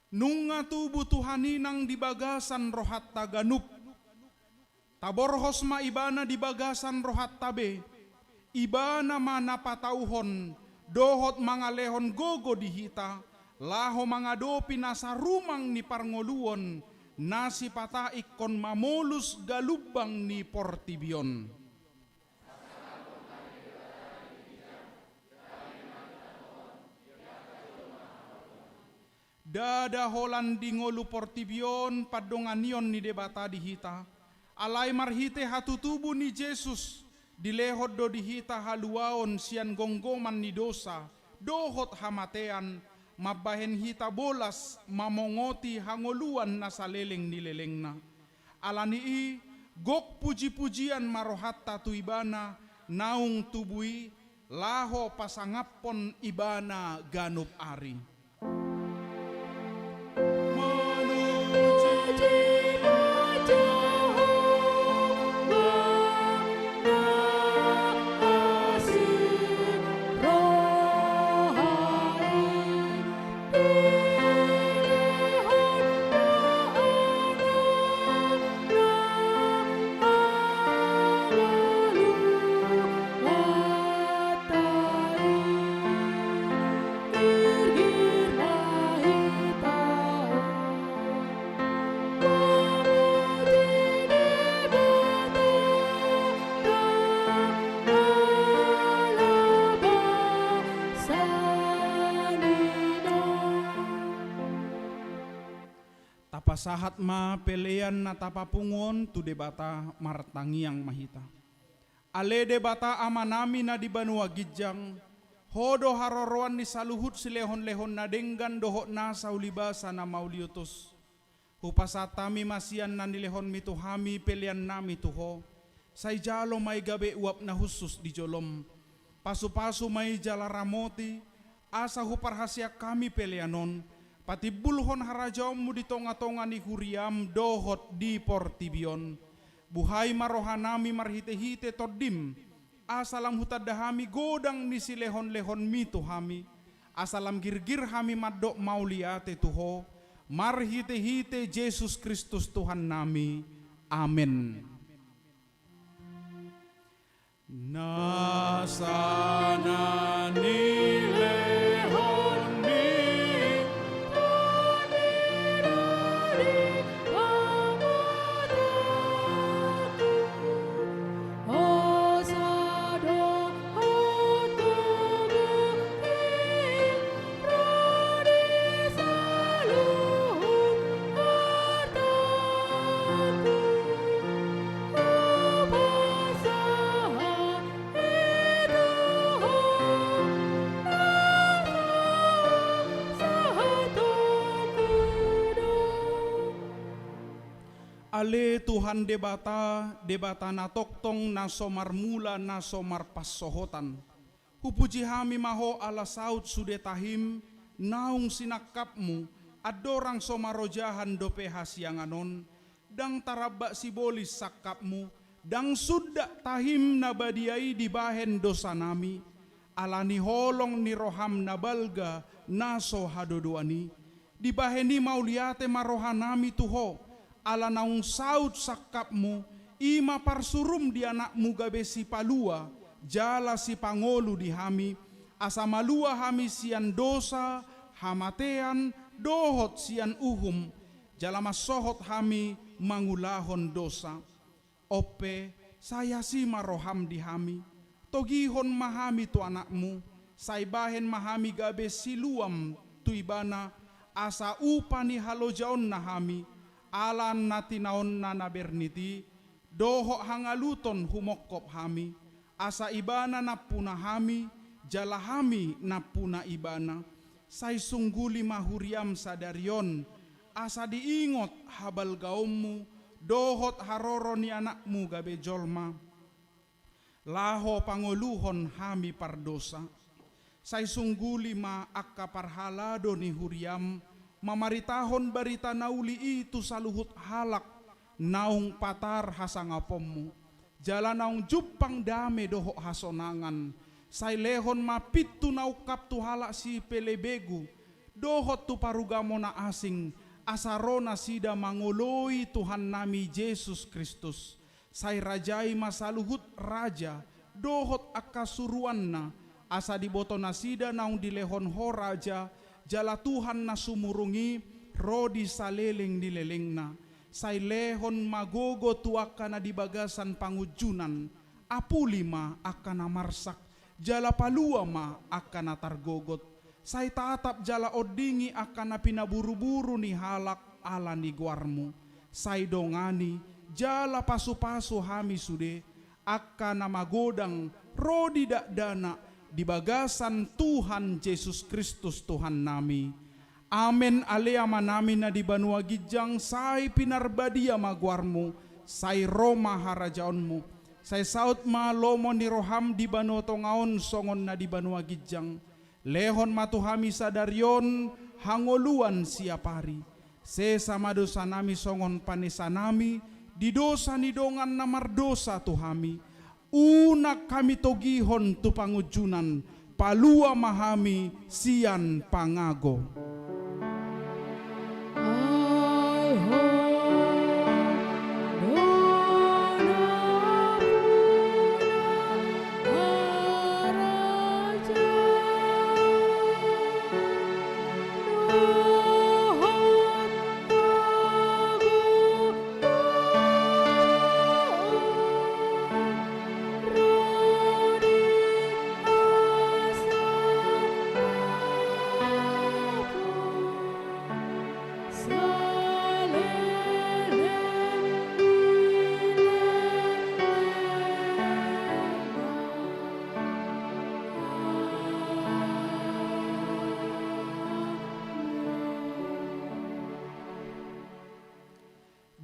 Nunga tubu Tuhan i nang di bagasan rohanta ganup. Taborhos ma Ibana di bagasan rohanta be. Ibana ma na patauhon dohot mangalehon gogo di hita, laho mangadopi nasa rumang ni parngoluon, na sipata ingkon mamolus galumbang ni portibi on. Ndada holan di ngolu portibi on pandonganion ni Debata di hita, alai marhite hatutubu ni Jesus, dilehon do di hita haluaon sian gomgoman ni dosa dohot hamatean, mambahen hita bolas mamongoti hangoluan na saleleng ni lelengna. Ala ni i, gok pujipujian ma rohanta tu Ibana naung tubu i, laho pasangaphon Ibana ganup ari. Tapasahat ma pelean na tapapungu on tu Debata. Martangiang ma hita. Ale Debata Amanami na di banua ginjang, Ho do haroroan ni saluhut silehonlehon na denggan dohot nasa ulibasa na mauliutus. Hupasahat hami ma sian na nilehonmi tu hami peleannami tu Ho. Sai jalo ma i gabe uap na hushus di jolom. Pasupasu ma i jala ramoti, asa huparhaseang hami pelean on patimbulhon harajaonmu di tongatonga ni huriam dohot di portibi on. Buhai ma rohanami marhitehite Tondim, asa lam hutanda hami godang ni silehonlehonmi tu hami, asa lam girgir hami mandok mauliate tu Ho, marhitehite Jesus Kristus Tuhannami. Amen. Nasa na nilehonmi. Ale Tuhan Debata, Debata na tongtong, na so marmula, na so marpansohotan. Hupuji hami ma Ho ala saut sude tahim naung sinangkapmu, andorang so marojahan dope hasiangan on, ndang tarambak sibolis sangkapmu, ndang sundat tahim na badia i dibahen dosanami, ala ni holong ni roham na balga na so hadodoan i. Dibahen i mauliate ma rohanami tu Ho, ala naung saut sangkapmu, i ma parsurum di Anakmu gabe sipalua jala sipangolu di hami, asa malua hami sian dosa, hamatean, dohot sian uhum, jala mansohot hami mangulahon dosa. On pe, sai asi ma roham di hami, togihon ma hami tu Anakmu, sai bahen ma hami gabe siluam tu Ibana, asa upa ni halojaonna hami, ala na tinaonna na bernit i, dohot hangaluton humongkop hami, asa Ibana nampuna hami, jala hami nampuna Ibana. Sai sungguli ma huriam sadari on, asa diingot habalgaonmu, dohot haroro ni Anakmu gabe jolma, laho pangoluhon hami pardosa. Sai sungguli ma angka parhalado ni huriam, mamaritahon barita na uli i tu saluhut halak naung patar hasangaponmu, jala naung jumpang dame dohot hasonangan. Sai lehon ma pintu na ungkap tu halak sipelebegu, dohot tu parugamo na asing, asa ro nasida mangoloi Tuhannami Jesus Kristus. Sai rajai ma saluhut raja, dohot angka suruanna, asa diboto nasida naung dilehon Ho raja, jala Tuhan na sumurung i, ro di saleleng ni lelengna. Sai lehon ma gogo tu angka na di bagasan pangunjunan, apuli ma angka na marsak, jala palua ma angka na targogot. Sai tatap jala ondingi angka na pinaburu-buru ni halak ala ni goarmu. Sai dongani jala pasu-pasu hami sude, angka na magodang ro di dakdanak di bagasan Tuhan Jesus Kristus Tuhannami. Amen. Ale Amanami na di banua ginjang, sai pinarbadia ma goarmu, sai ro ma harajaonmu, sai saut ma lomo ni roham di banua tonga on songon na di banua ginjang. Lehon ma tu hami sadari on hangoluan siapari. Sesa ma dosanami songon panesanami di dosa ni dongan na mardosa tu hami. Unang hami togihon tu pangunjunan, palua ma hami sian pangago.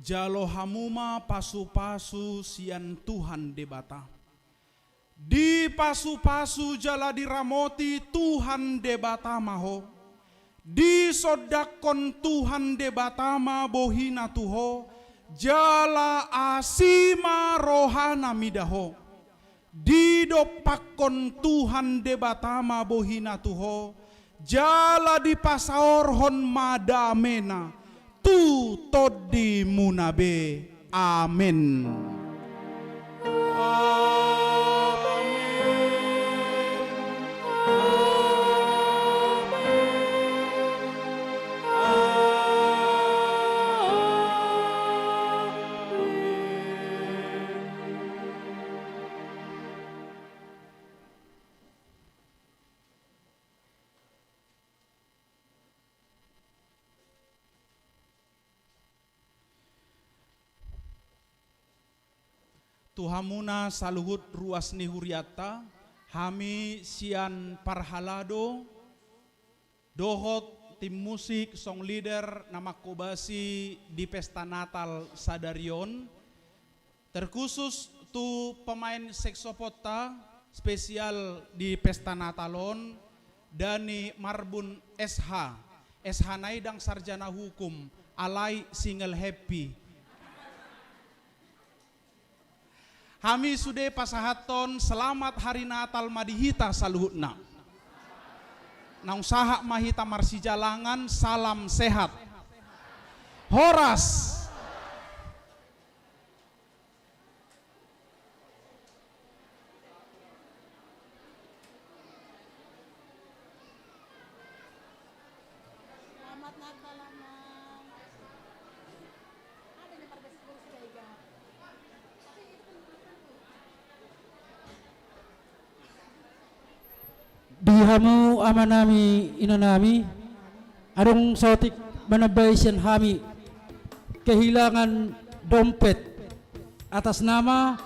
Jalo hamu ma pasu-pasu sian Tuhan Debata. Dipasu-pasu jala diramoti Tuhan Debata ma ho. Disondangkon Tuhan Debata ma bohina tu ho, jala asi ma rohana mida ho. Didompakkon Tuhan Debata ma bohina tu ho, jala dipasaorhon ma damena tu tondimuna be. Amen. Amen. Amen. Amen. Tu hamuna saluhut ruas ni hurianta, hami sian parhalado dohot tim musik, song leader na mangkobasi di pesta Natal sadari on, terkhusus tu pemain seksoponta spesial di pesta Natal on, Dani Marbun S H. S H nai ndang sarjana hukum, alai single happy. Hami sude pasahathon selamat hari Natal ma di hita saluhutna. Naung sahat ma hita marsijalangan, salam sehat. Horas. Selamat Natal, Amang. Ada nih, marga Siregar. Di hamu amanami, inanami, adong saotik manambai sian hami kehilangan dompet atas nama